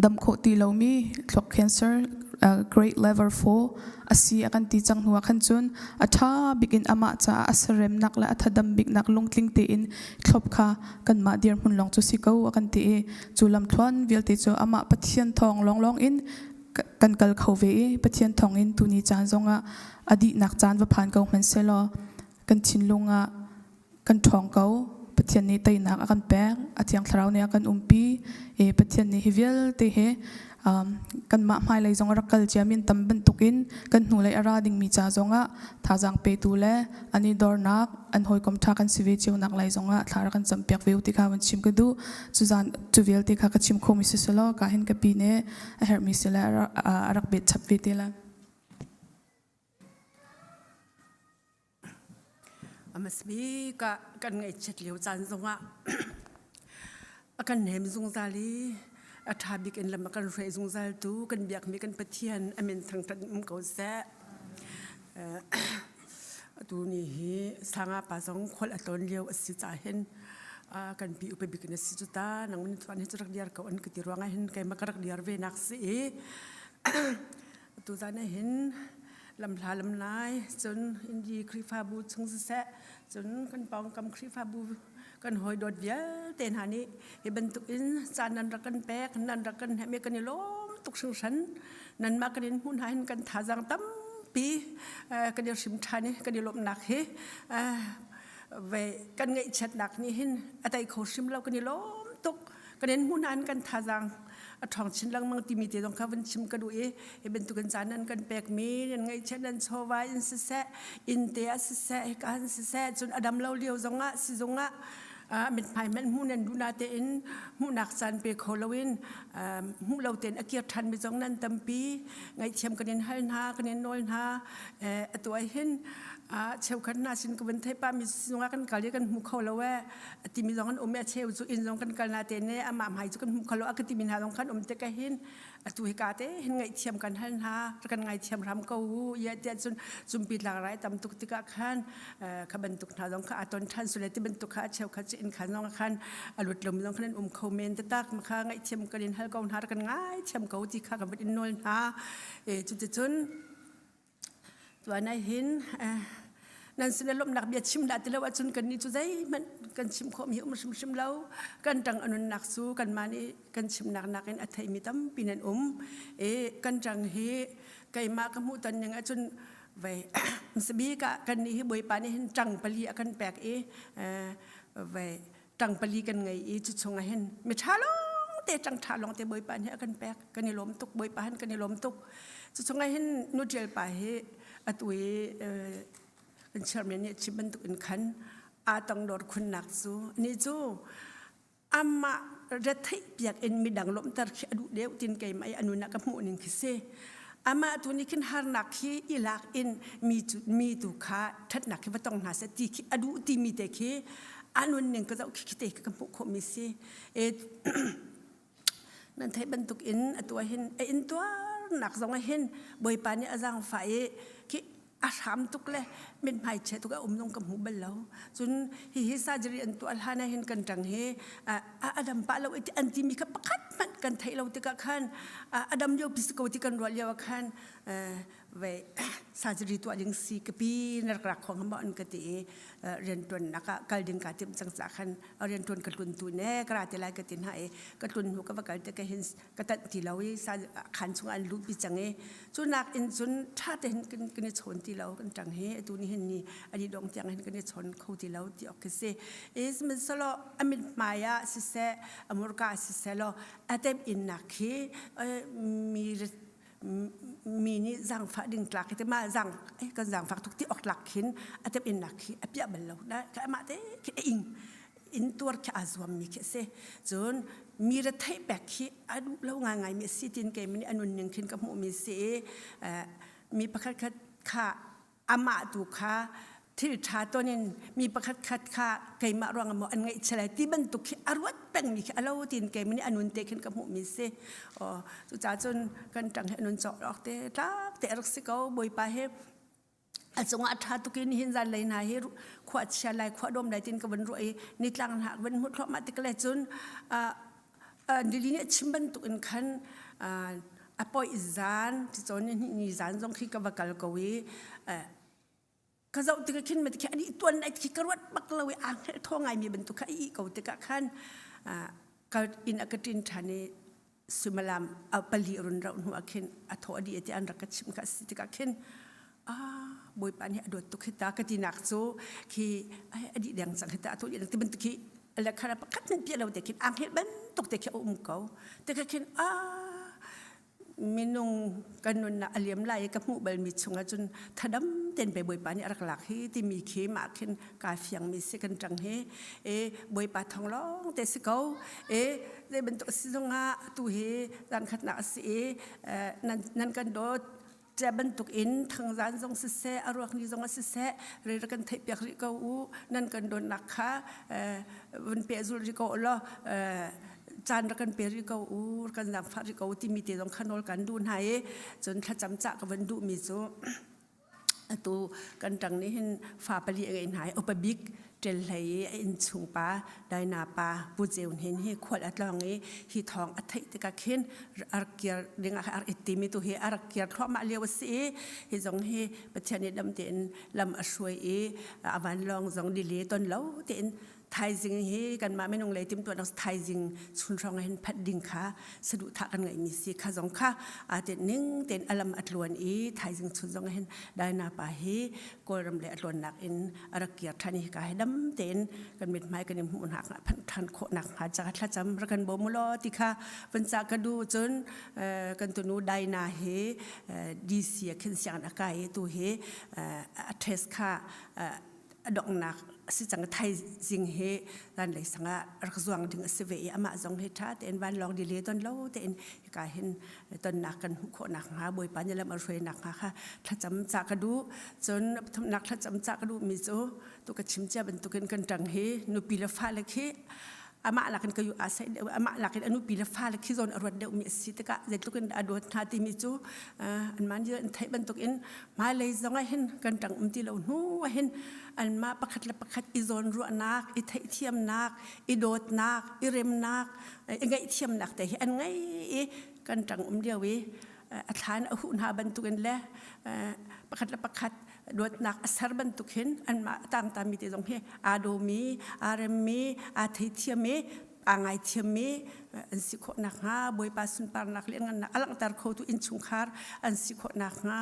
Dam khawh ti lomi thluak cancer grade level 4 a si a kan ti cang hnu ah khan cun a ṭha bik in amah caah a seremnak le a thadam biknak lungtling tein thlop kha kanmah dirhmun lawng cu si ko a kan ti i cu lamthluan vialte cu amah Pathian thawng lawnglawng in kan kal kho ve i Pathian thawng in tuni caan zongah a dihnak caan va phan ko hmanhsehlaw kan thinlung ah kan ṭhawng ko. Pathian nih teinak a kan pek. A Thiang Thlarau nih a kan umpi. I Pathian nih hi vialte hi um, kanmah hmailei zong a rak kal ciami an tam bantukin kan hnulei a ra dingmi ca zongah thazaang petu le an i dornak an hawikom ṭha kan si ve cionak lai zongah thla rak kan campiak ve u ti kha van chim ka duh. Cu zan cu vialte kha ka chim khomi si selaw ka hin ka pi nih a herhmi si le a rak bet chap ve te lai. Hmasabik ah kan ngaihchiat lio caan zongah a kan hnem zungzal i a ṭha bik in lam a kan hruai zungzaltu kan biakmi kan Pathian a min thangṭhat um ko seh. Atu ni hi Sanga pa zong khual a tlawn lio a si caah hin kan pi upa bik na si cu ta nang min thuan hi cu rak diar ko an ka ti ruangah hin keimah ka rak diar ve nak si i Tuzan ah hin lamhla lamlai cun Indi Khrihfabu chung siseh cun kan pawngkam Khrihfabu kan hawi dawt vialte hna nih hi bantuk in caan nan rak kan pek nan rak kan hnemh i kan i lawm tuk hringhran nanmah kan in hmuh hna hin kan thazaang tampi kan i hrim ṭhan i kan i lawmhnak hi ve kan ngaihchiatnak nih hin a tei kho hrim lo kan i lawm tuk kan in hmuh hna in kan thazaang a ṭhawng chin lengmang timi te zong kha vun chim ka duh i hi bantukin caan nan kan pekmi nan ngaihchiat nan chawva in siseh inn te ah siseh hika in siseh cun a dam lo lio zongah sizung ah mithmai hmanh hmuh nan duh na tein hmuhnak caan pe kho loin hmuh lo tein a kir ṭhan mi zong nan tampi ngaihthiam kan in hal hna kan in nawl hna atu ah hin cheukhat hna sin ka vun thei pa mi sizung ah kan kal i kan hmu kho lo ee timi zong an um i a cheu cu inn zong kan kal na te ne amah hmai cu kan hmu khalo a ka timi hna zong khan um te ka hin atu hi ka te hin ngaihthiam kan hal hna kan ngaithiam hram ko u ya tiah cun cumpi tlang rai tam tuk tikah khan kha bantuk hna zong kha aton than sule ti bantuk kha a cheu kha in khan zong khan a lut lom zong khan an um kho men tatak ma kha ngaihthiam kan in hal ko hna kan ngaithiam ko ti kha kan in nawl hna e cuticun Tuan ah hin nan sin lawmhnak bia chim dah ti lo ahcun kannih cu zeihmanh kan chim khawhmi um hrimhrim lo. Kan ṭang a nunnak cu kanmah nih kan chimnak nakin a theimi tampi nan um. I kan ṭang hi keimah ka hmuhton ning ahcun vei hmasabik ah kannih hi Bawipa nih hin ṭang pali a kan pek i vei ṭang pali kan ngei i cu chungah hin miṭha lawngte ṭang ṭha lawngte Bawipa nih a kan pek kan i lawm tuk Bawipa hin kan i lawm tuk cu chungah hin nu ṭial pa hi atu i kan chairman nih a chim bantuk in khan aa tongdor khunnak cu ni cu amah retheih piak in midang lawmhter khi a duh deuh tin keimah i a nun ah ka hmuh ning khi si amah tu nih khin harnak khi i lak in mi cu mi tu kha ṭhatnak khi va tong hna seh ti khi a duh timi te khi a nunning ka zoh khi khi te ka hmuh khawhmi si e nan theih bantuk in atu ah hin a intuarnak zong ah hin bawipa nih a zaangfah i khi a hram tuk le mithmai chia tuk a um zong ka hmu bal lo cun hihi surgery an tuah hlan ah hin kan ṭang hi a dam pah lo an timi kha pakhat hmanh kan theih lo tikah khan a dam lio pi si ko ti kan ruah lio ah khan. Ve surgery tuah ding si kapi na rak rak kho hnga maw an ka ti i riantuannak ah kal ding ka timh cang ca khan riantuan ka tlun tu ne ka ra te lai ka ti hna i ka tlun hnu ka va kal te ka hin ka tanh ti lo i khan chung an luh pi cang i cu nak in cun tha te hin kan kan i chawn ti lo kan tang hi atu ni hin ni ani dong tiang hin kan i chawn kho ti lo ti ok si i sihmanhsehlaw a mit hmai ah siseh a murka siseh law a tem in nak khi mi mi nih zaangfah ding tlak hi mah zaang kan zaangfak tuk ti awk tlak khin a tem in nak khi a piah bal lo na amah te khi a ing in tuar khi aa zuam mi khi a si cun mi retheih pek khi a duh lo ngaingai mi a si tin kei nih a nunning khin ka hmuh mi si i mi pakhat khat kha amah tu kha thil ṭha ton in mi pakhat khat kha keimah ruangah maw an ngaihchia lai ti bantuk khi a ruat pengmi khi a lo tin keimah nih a nun te khin ka hmuhmi si. Aw cucaah cun kan ṭang hi a nun cawk awk te tlak te a rak si ko Bawipa hi a cungah a ṭha tuk in nihin zanlei hna hi khua chia lai khua dawm lai tin ka van ruah i nitlang hna ka van hmuh thluahmah tik le cun nili nih a chim bantuk in khan a poih zan ticun ni ni zan zong khi ka va kal ko i ka zoh tikah khin mati khi ani tuan lai khi ka ruat bak lo i aa hngelh thaw ngaimi bantuk kha i ko tikah khan ka inn a ka ṭin ṭhan i suimilam pali run rauh hnu ah khin a thaw a dih ti an rak ka chimh kha si tikah khin ah bawipa nih a dawt tuk hi ta ka tinak cu khi a dih deng cang hi ta a thaw dih deng ti bantuk khi le khara pakhat hmanh piah lo te khin ang helh bantuk te khi a um ko te kha khin ah minung kan nunnak a liam lai i ka hmuh balmi chungah cun thadam ten pe bawipa nih a rak lak hi timi khi mah khin kaa fiangmi si kan ṭang hi e bawipa thong lawng te si ko e zei bantuk si zongah tu hi zan khatnak a si i nan nan kan dawt Cia bantuk in thangzan zong siseh, a ruak ni zong siseh, re kan theih piak rih ko u. Nan kan dawtnak kha vun pehzulh rih ko law caan rak kan pe rih ko u, kan zaangfah rih ko u timi te zong kha nawl kan duh hna i cun thlacam cah ka vun duhmi cu atu kan ṭang nih hin fa pali a ngeih hna i upa bik Ṭel hlei i a innchung pa Daina pa Pu Ceu Hnin hi khual a tlawng i hi thawng a theih tikah khin a rak kir dingah a rak i timi tu hi a rak kir thluahmah lio a si i hi zong hi Pathian nih dam tein lam a hruai i a vanlawng zong dile ton lo tein thaizing hi kanmah minung lei timhtuahnak thaizing chun hrawng hin phanh ding kha saduhthah kan ngeihmi si kha zong kha aa tenh ning tein a lam a tluan i thaizing chun zong hin Daina pa hi Kawlram le a tlawnnak in a rak kir ṭhan i ka hi dam tein kan mithmai kan i hmuhnak phanh ṭhan khawhnak hnga ca thlacam rak kan bawm law ti kha van ca ka duh cun kan tunu Daina hi DC a khin sianginn a kai i tu hi a test kha a donghnak a si cang thaizing hi zanlei sangah rak zuang ding a si ve i amah zong hi ṭha tein vanlawng dile ton lo tein hika hin tonnak kan hmuh khawh nakhnga Bawipa nih lam a hruai nakhnga kha thlacam ca ka duh cun pathumnak thlacam ca ka duhmi cu tu ka chim cia bantukin kan ṭang hi nupi le fale khi amah lakin ka yu aa saih deuh amah lakin a nupi le fale khi zawn a ruat deuhmi a si tikah zeitluk in a dawt hna timi cu anmah nih an theih bantukin hmailei zong ah hin kan ṭang um ti lo hnu ah hin anmah pakhat le pakhat i zawnruahnak i theihthiamnak i dawtnak i remnak i ngaihthiamnak te hi an ngei i kan ṭang um lio i a thlan a huh hna bantukin le pakhat le pakhat dawtnak a ser bantuk hin anmah a tangtami te zong hi aa dawmi aa remmi aa theithiam i aa ngaithiammi an si khawh nakhnga Bawipa sunparnak le ngannak a langhter khotu innchungkhar an si khawh nakhnga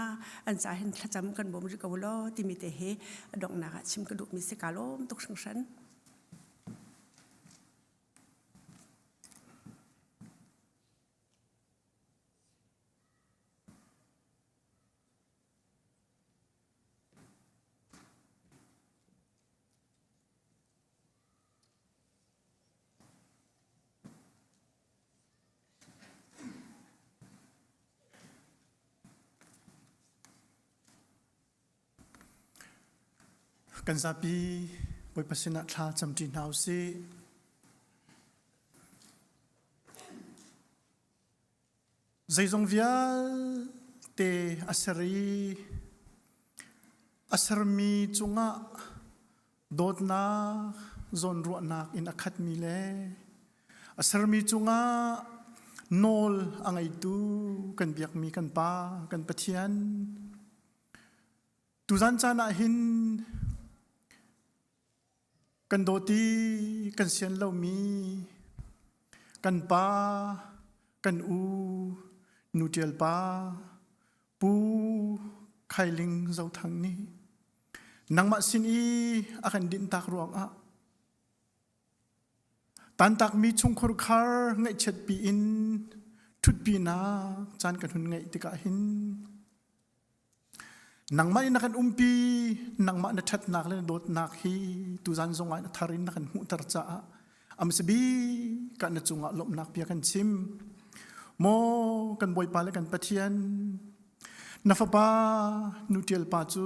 an ca hin thlacam kan bawm rih ko law timi te hi a donghnak ah chim ka duhmi si ka lawm tuk hringhran. Kan zapi Bawipa sinah thla camṭi hna u sih. Zeizong vialte a ser i a sermi cungah dawtnak zawnruahnak in a khatmi le a sermi cungah Nawl a ngeitu kan biakmi kan Pa, kan Pathian. Tuzan caan ah hin kan dawt i kan sian lomi kan pa, kan u, nu ṭial pa, Pu Khailing Zothang nih nangmah sin i a kan dinhtak ruangah Tantakmi chungkhur khar ngaihchiatpi in ṭhutpinak caan kan hun ngeih tikah hin nangmah in na kan umpi, nangmah na ṭhatnak le na dawtnak hi tuzan zongah na thar in na kan hmuhter caah amsabi ka na cungah lawmhnak bia kan chim. Maw kan Bawipa le kan Pathian, na fapa nu ṭial pa cu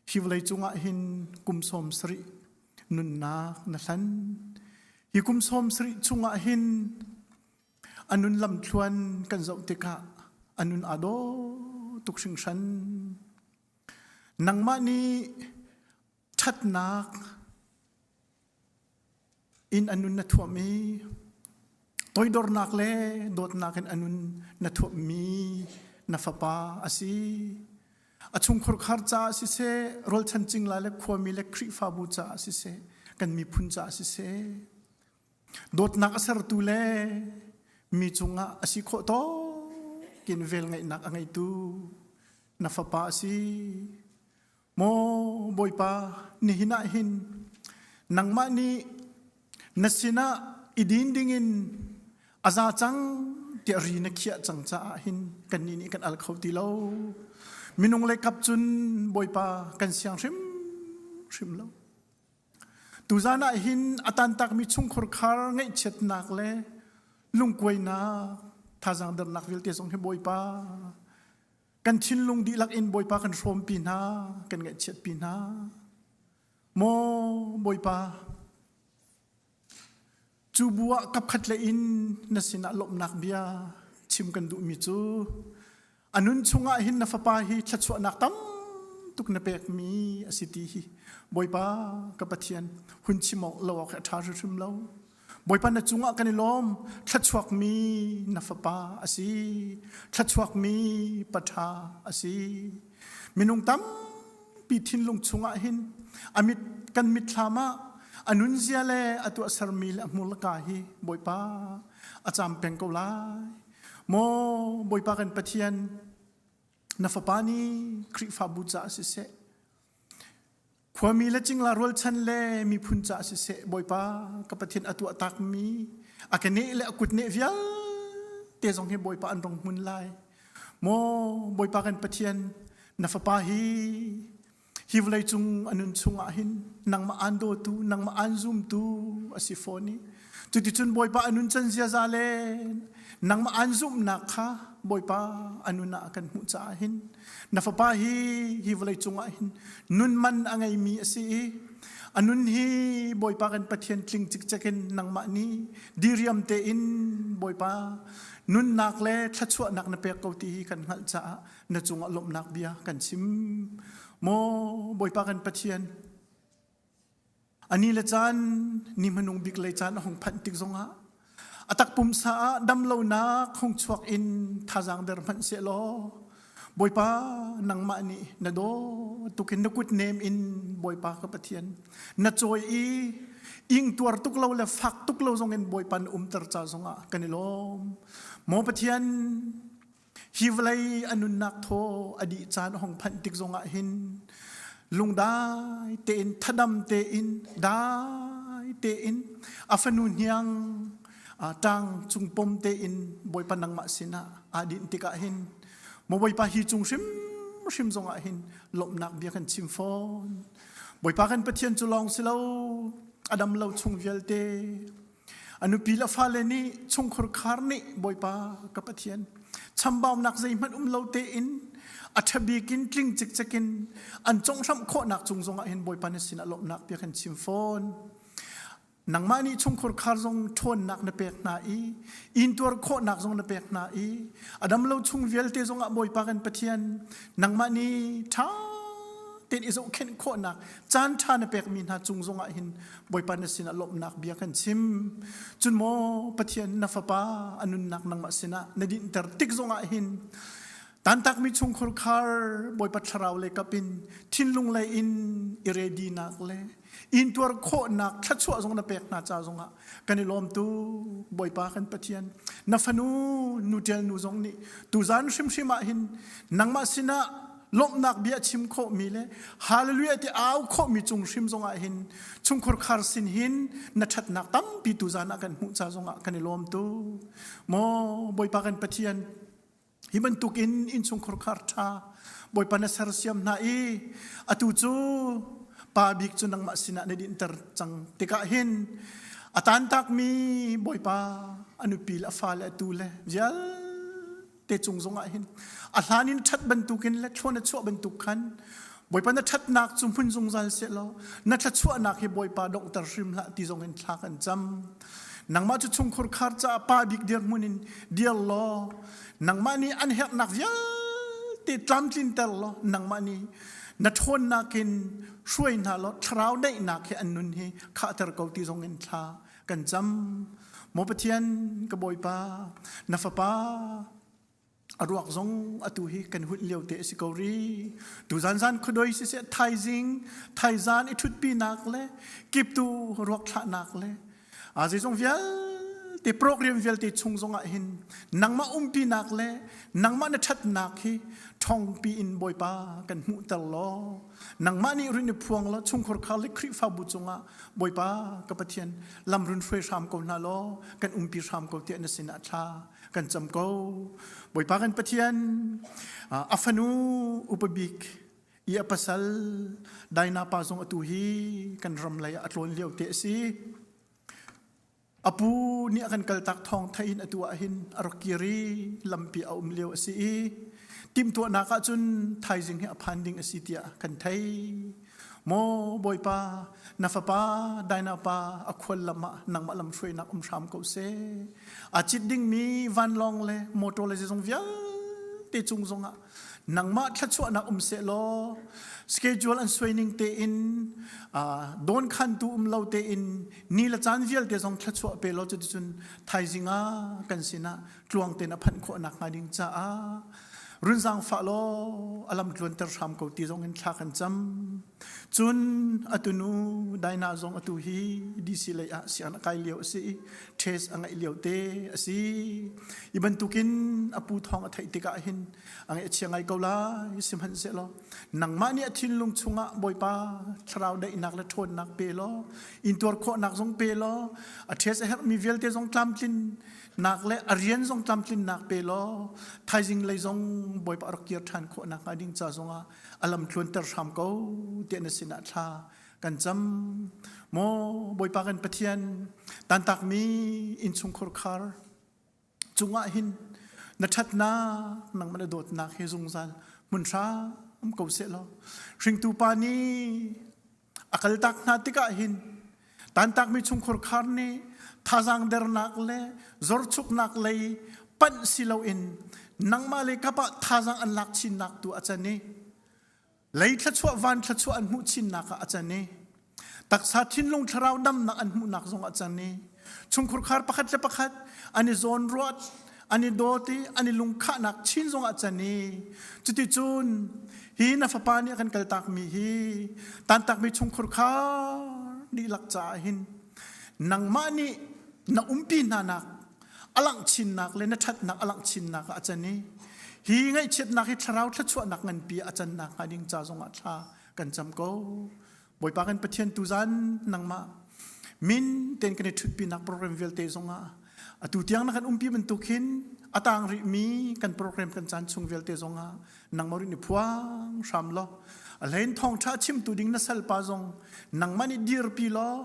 hi vawlei cungah hin kum 70 nunnak na hlan. Hi kum 70 chungah hin a nun lamthluan kan zoh tikah a nun aa dawh tuk hringhran. Nangmah nih ṭhatnak in a nun na thuamh i toidornak le dawtnak in a nun na thuamhmi na fapa a si. A chungkhur khar caah siseh, rualchan cingla le khuami le Khrihfabu caah siseh, kan miphun caah siseh, dawtnak a sertu le mi cungah a si khawh tawkin velngeihnak a ngeitu na fapa a si. Maw Bawipa, nihin ah hin nangmah nih na sinah i din dingin a za cang tiah ri na khiah cang caah hin kannih nih kan al kho ti lo. Minung lei kap cun Bawipa kan siang hrimhrim lo. Tuzan ah hin a tantakmi chungkhur khar ngaihchiatnak le lungkuainak thazaang dernak vialte zong hi Bawipa Kan thinlung dihlak in Bawipa kan hrawmpi hna, kan ngaihchiatpi hna. Maw Bawipa, cu bu ah kapkhat le in na sinah lawmhnak bia chim kan duhmi cu a nun chungah hin na fapa hi thluachuahnak tam tuk na pekmi a si ti hi Bawipa ka Pathian hun chim awk lo awk hi a ṭha hrimhrim lo. Bawipa na cungah kan i lawm thluachuakmi na fapa a si thluachuakmi paṭha a si minung tampi thinlung chungah hin a mit kan mitthlam ah a nunzia le a tuahsermi le a hmurka hi Bawipa a cam peng ko lai maw Bawipa kan Pathian na fapa nih Khrihfabu caah siseh Khuami le cingla rualchan le miphun caah siseh Bawipa ka Pathian a tuah takmi a keneh le a kutneh vialte zong hi Bawipa an rong hmun lai. Maw Bawipa kan Pathian na fapa hi hi vawlei cung a nun chungah hin nangmah aan dawtu nangmah aan zumtu a si fawn i cuticun Bawipa a nun can ziaza le nangmah aan zumhnak kha Bawipa a nun ah kan hmuh caah hin Na fapa hi hi vawlei cungah hin nun man a ngeimi a si i a nun hi Bawipa kan Pathian tling cikcek in nangmah nih diriam tein Bawipa nunnak le thluachuahnak na pek ko ti hi kan hngalh caah na cungah lawmhnak bia kan chim. Maw Bawipa kan Pathian A ni le caan ni hmanung bik lei caan a hung phanh tik zongah a tak pumsa ah damlonak hung chuak in thazaang der hmanh sehlaw Bawipa nangmah nih na daw tukin na kut nem in Bawipa ka Pathian na cawi i ing tuar tuk lo le fak tuk lo zongin Bawipa na umter ca zongah kan i lawm. Maw Pathian Hi vawlei a nunnak thaw a dih caan a hung phanh tik zongah hin lungdai tein thadam tein dai tein a fanu hniang ṭang cung pom tein Bawipa nangmah sinah aa dinh tikah hin maw Bawipa hi cung hrimhrim zongah hin lawmhnak bia kan chim fawn. Bawipa kan Pathian cu lawng si lo a dam lo chung vialte A nupi le fale nih chungkhur khar nih Bawipa ka Pathian chambaunak zeihmanh um lo tein a ṭhabik in tling cikcek in an conghramh khawhnak cung zongah hin Bawipa na sinah lawmhnak bia kan chim fawn. Nangmah nih chungkhur khar zong ṭhawnnak na pek hna i intuar khawhnak zong na pek hna i a dam lo chung vialte zongah Bawipa kan Pathian nangmah nih ṭha. Tein i zohkhenh khawhnak caan ṭha na pekmi hna cung zongah hin Bawipa na sinah lawmhnak bia kan chim. Cun maw Pathian na fapa a nunnak nangmah sinah na dinhter tik zongah hin tantakmi chungkhur khar Bawipa thlarau lei kap in thinlung lei in i ready nak le intuar khawhnak thluachuah zong na pek hna ca zongah kan i lawm tu Bawipa kan Pathian na fanu nu ṭial nu zong nih tuzan hrimhrim ah hin nangmah sinah lawmhnak bia chim khawhmi le hallelujah ti au khawhmi cung hrim zongah hin chungkhur khar sin hin na ṭhatnak tampi tuzan ah kan hmuh ca zongah kan i lawm tu maw Bawipa kan Pathian Hi bantukin innchungkhar khar ṭha Bawipa na sersiam hna i atu cu pa bik cu nangmah sinah na dinhter cang tikah hin a tantakmi Bawipa a nupi le a fale a tu le vialte cung zongah hin a hlan in ṭhat bantukin le thluan a chuah bantuk khan Bawipa na ṭhatnak cu hmun zungzal seh law na thluachuahnak hi Bawipa donghter hrim hlah ti zong in thla kan cam. Nangmah cu chungkhur khar caah pa bik dirhmun in dir law nangmah nih an herhnak vialte tlamtlinter law nangmah nih na ṭhawnnak in hruai hna law thlarau daihnak he an nun hi khahter ko ti zong in thla kan cam. Maw Pathian ka Bawipa na fapa a ruak zong atu hi kan hun lio te a si ko ri tuzan zan khuadoi siseh thaizing thaizan i ṭhutpinak le kiptu ruak thlahnak le a zeizong vialte program vialte chung zong ah hin nangmah umpinak le nangmah na ṭhatnak hi ṭhongpi in Bawipa kan hmuhter law nangmah nih rin i phuang law chungkhur khar le Khrihfabu cungah Bawipa ka Pathian lam run hruai hram ko hna law kan umpi hram ko tiah na sinah thla kan cam ko. Bawipa kan Pathian a fanu upa bik i a pasal Daina pa zong atu hi kan ram lei ah a tlawn lio te a si. A pu nih a kan kaltak thawng theih in atu ah hin a rak kir i lampi a um lio a si i timhtuahnak ah cun thaizing hi a phan ding a si tiah kan thei. Maw Bawipa, na fapa Daina pa a khual lam ah nangmah lamhruainak um hram ko seh. A cit dingmi vanlawng le motor le zeizong vialte cung zongah nangmah thluachuahnak um seh law schedule an suai ning tein dawn khantu um lo tein ni le caan vialte zong thluachuah pe law cuticun thaizing ah kan sinah tluang tein a phanh khawh nakhnga ding caah runzang fah law a lam tluanter hram ko ti zong in thla kan cam cun atunu Daina zong atu hi DC lei ah sian a kai lio a si i test a ngeih lio te a si i bantukin a pu thawng a theih tikah hin a ngaih a chia ngai ko lai sihmanhsehlaw nangmah nih a thinlung chungah Bawipa thlarau daihnak le ṭhawnnak pe law intuar khawhnak zong pe law a test a herhmi vialte zong tlamtlin nak le a rian zong tlamtlinnak pe law thaizing lei zong Bawipa rak kir ṭhan khawh nak hnga ding ca zongah a lam tluanter hram ko tiah na sinah thla kan cam maw Bawipa kan Pathian tantakmi innchungkhur khar cungah hin na ṭhatnak nangmah na dawtnak hi zungzal hmun hram ko seh law hringtu pa nih A kaltak hna tikah hin tantakmi chungkhur khar nih thazaang dernak le zorchuknak lei panh si loin nangmah le kap ah thazaang an lak chinnak tu a can i lei thluachuah van thluachuah an hmuh chinnak ah a can i taksa thinlung thlarau damnak an hmuhnak zong a can i chungkhur khar pakhat le pakhat an i zawnruat an i dawt i an i lungkhahnak chin zong ah can i cuticun hi na fapa nih a kan kaltakmi hi tantakmi chungkhur kha dihlak caah hin nangmah nih na umpi hna nak a langh chinnak le na ṭhatnak a langh chinnak ah a can i hi ngaihchiatnak hi thlarau thluachuahnak nganpi a cannak hnga ding ca zongah thla kan cam ko Bawipa kan Pathian tuzan nangmah min ten kan i ṭhutpinak program vialte zongah atu tiang na kan umpi bantuk hin a tang rihmi kan program kan caan chung vialte zongah nangmah rin i phuang hram law a hlein thawngṭha chimtu ding na salpa zong nangmah nih dirpi law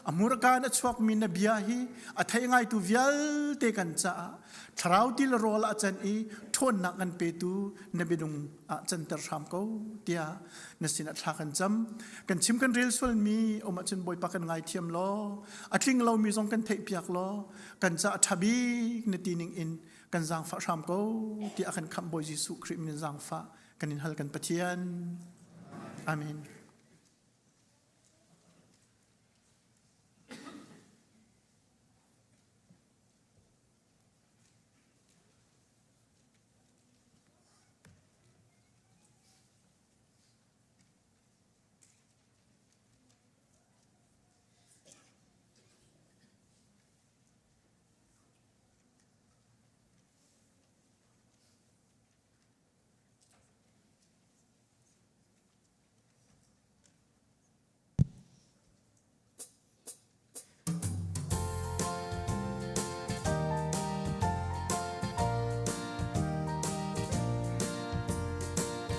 a hmurka in a chuakmi na bia hi a thei ngaitu vialte kan caah thlarau ti le rawl a can i ṭhawnnak kan petu na biadung ah canter hram ko tiah na sinah thla kan cam kan chim kan rel sualmi um ahcun Bawipa kan ngaithiam law a tling lomi zong kan theihpiak law kan ca a ṭha bik na ti ning in kan zaangfah hram ko tiah a kan khamh Bawi Jesuh Khrih min in zaangfah kan in hal kan Pathian. Amen.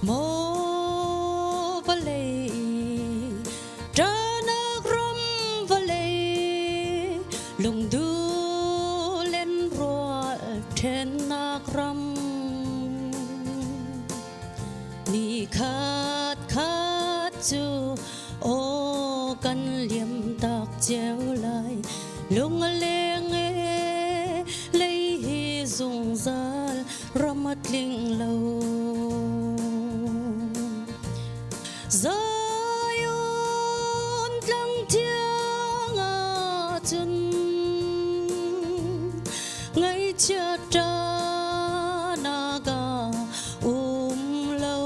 Maw vawlei ṭanak ram vawlei lungdu len rual ṭhennak ram ni khat khat cu aw kan liam tak cio lai lung a leng e lei hi zungzal ram a tling lo Zion tlang thiang ah cun ngaihchiat ṭahnak ah um lo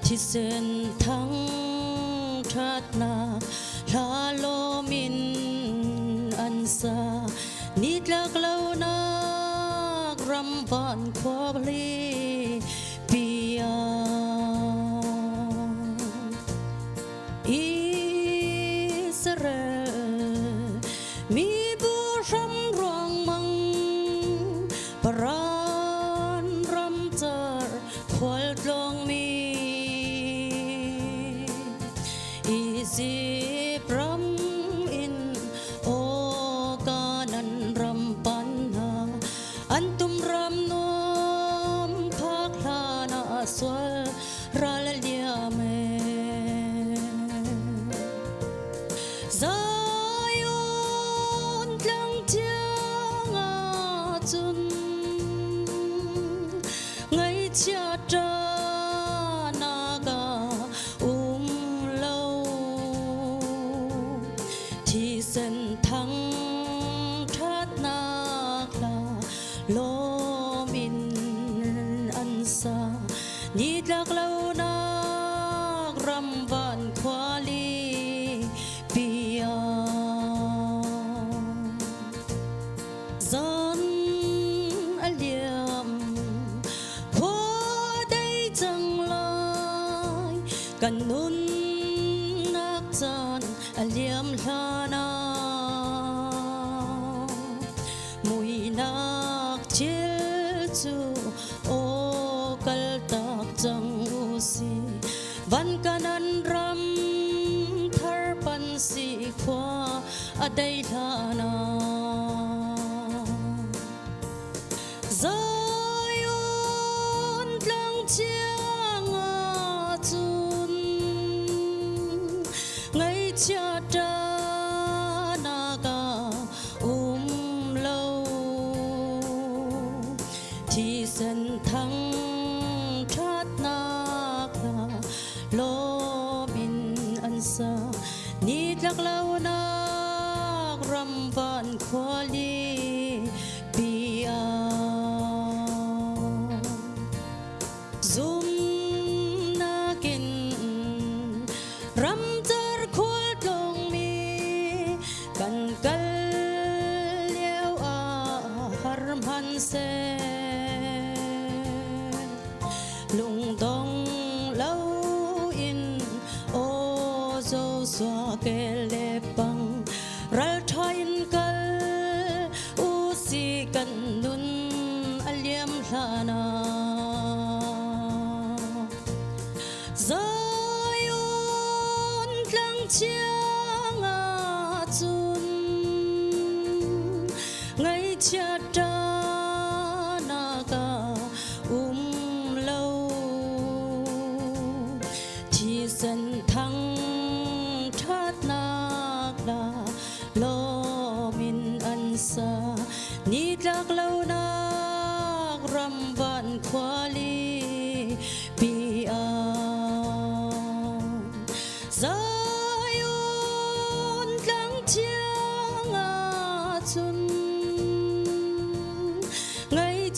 thisen thang ṭhatnak hla lawm in an sa nitlak lonak ram van khua pi ah Israel mibu hram ruangmang paran ramcar khualtlawng mi Izipt ram in aw kanan ram pan hna an tum ram nuam phak hlan ah sual ral a liam e Zion tlang thiang ah cun ngaihchia ṭahnak ah um lo thisen thang ṭhatnak hla lawm in an sa nitlak lonak ram van khuali pi ah zan a liam khua dei cang lai kan nunnak caan a liam hlan ah muihnak thil cu aw kaltak cang u si van kanan ram thar pan si khua a dei hlan ah Zion tlang thiang ah cun ngaihchia ṭahnak ah um lo thisen thang ṭhatnak hla lawm in an sa nitlak lonak ram van khuali pi ah zumnak in ramcar khualtlawngmi kan kal lio ah har hmanhseh lungdong loin aw Joshua ke le pang ralṭha in kal u si kan nun a liam hlan ah Zion tlang thiang ah cun ngaihchiat ṭahnak ah um lo thisen thang ṭhatnak la lawm in an sa nitlak lonak ram van khuali pi ah.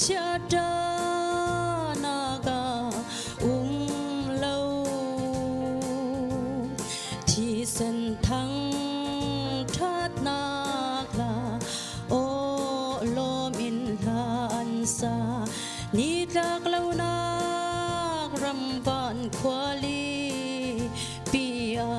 Chiahṭanak ah um lo. Thisen thang ṭhatnak hla aw lawm in hla an sa. Nitlak lonak ram van khuali pi ah.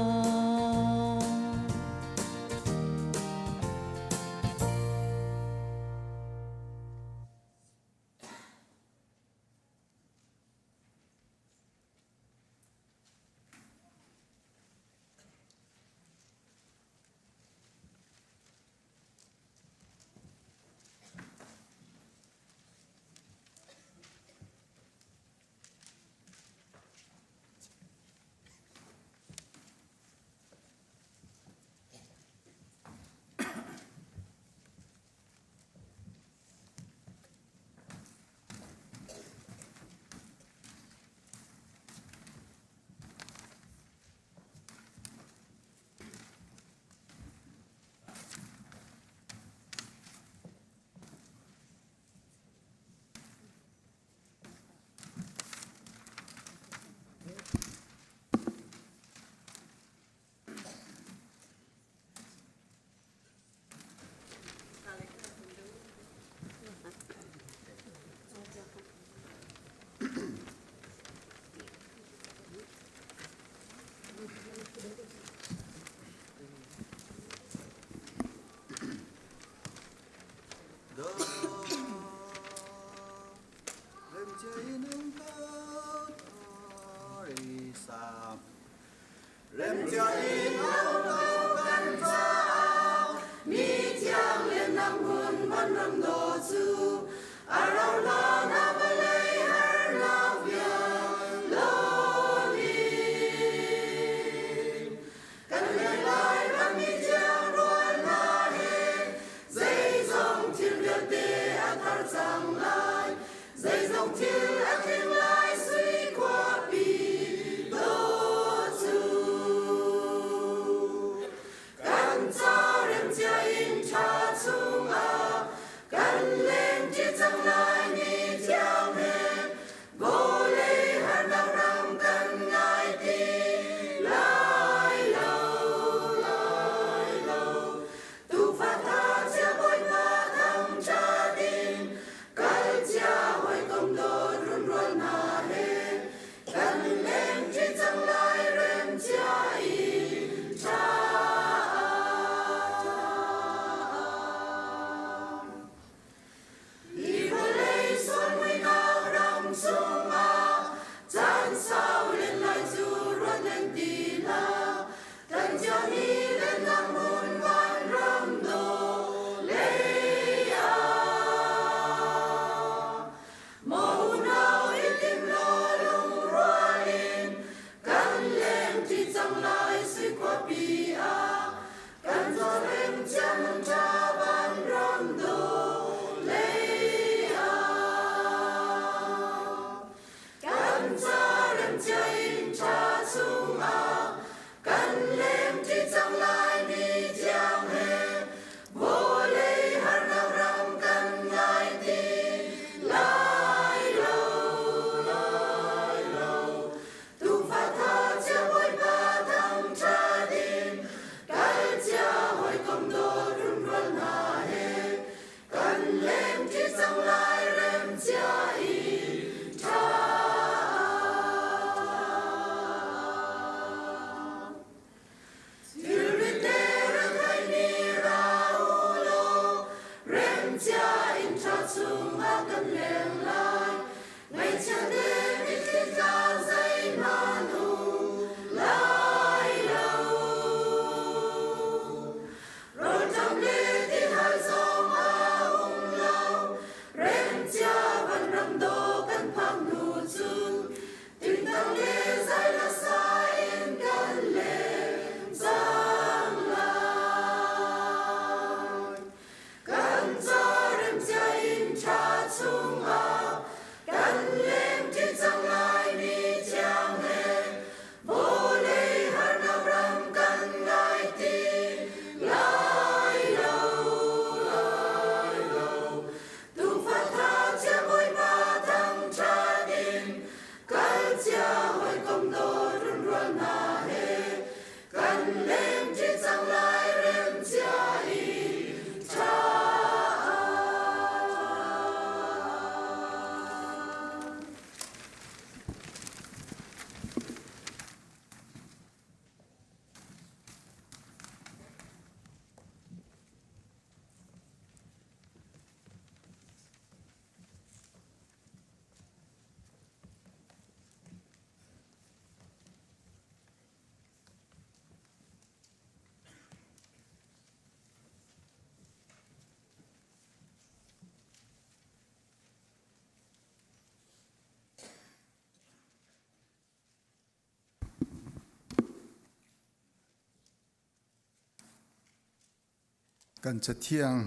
Kan cathiang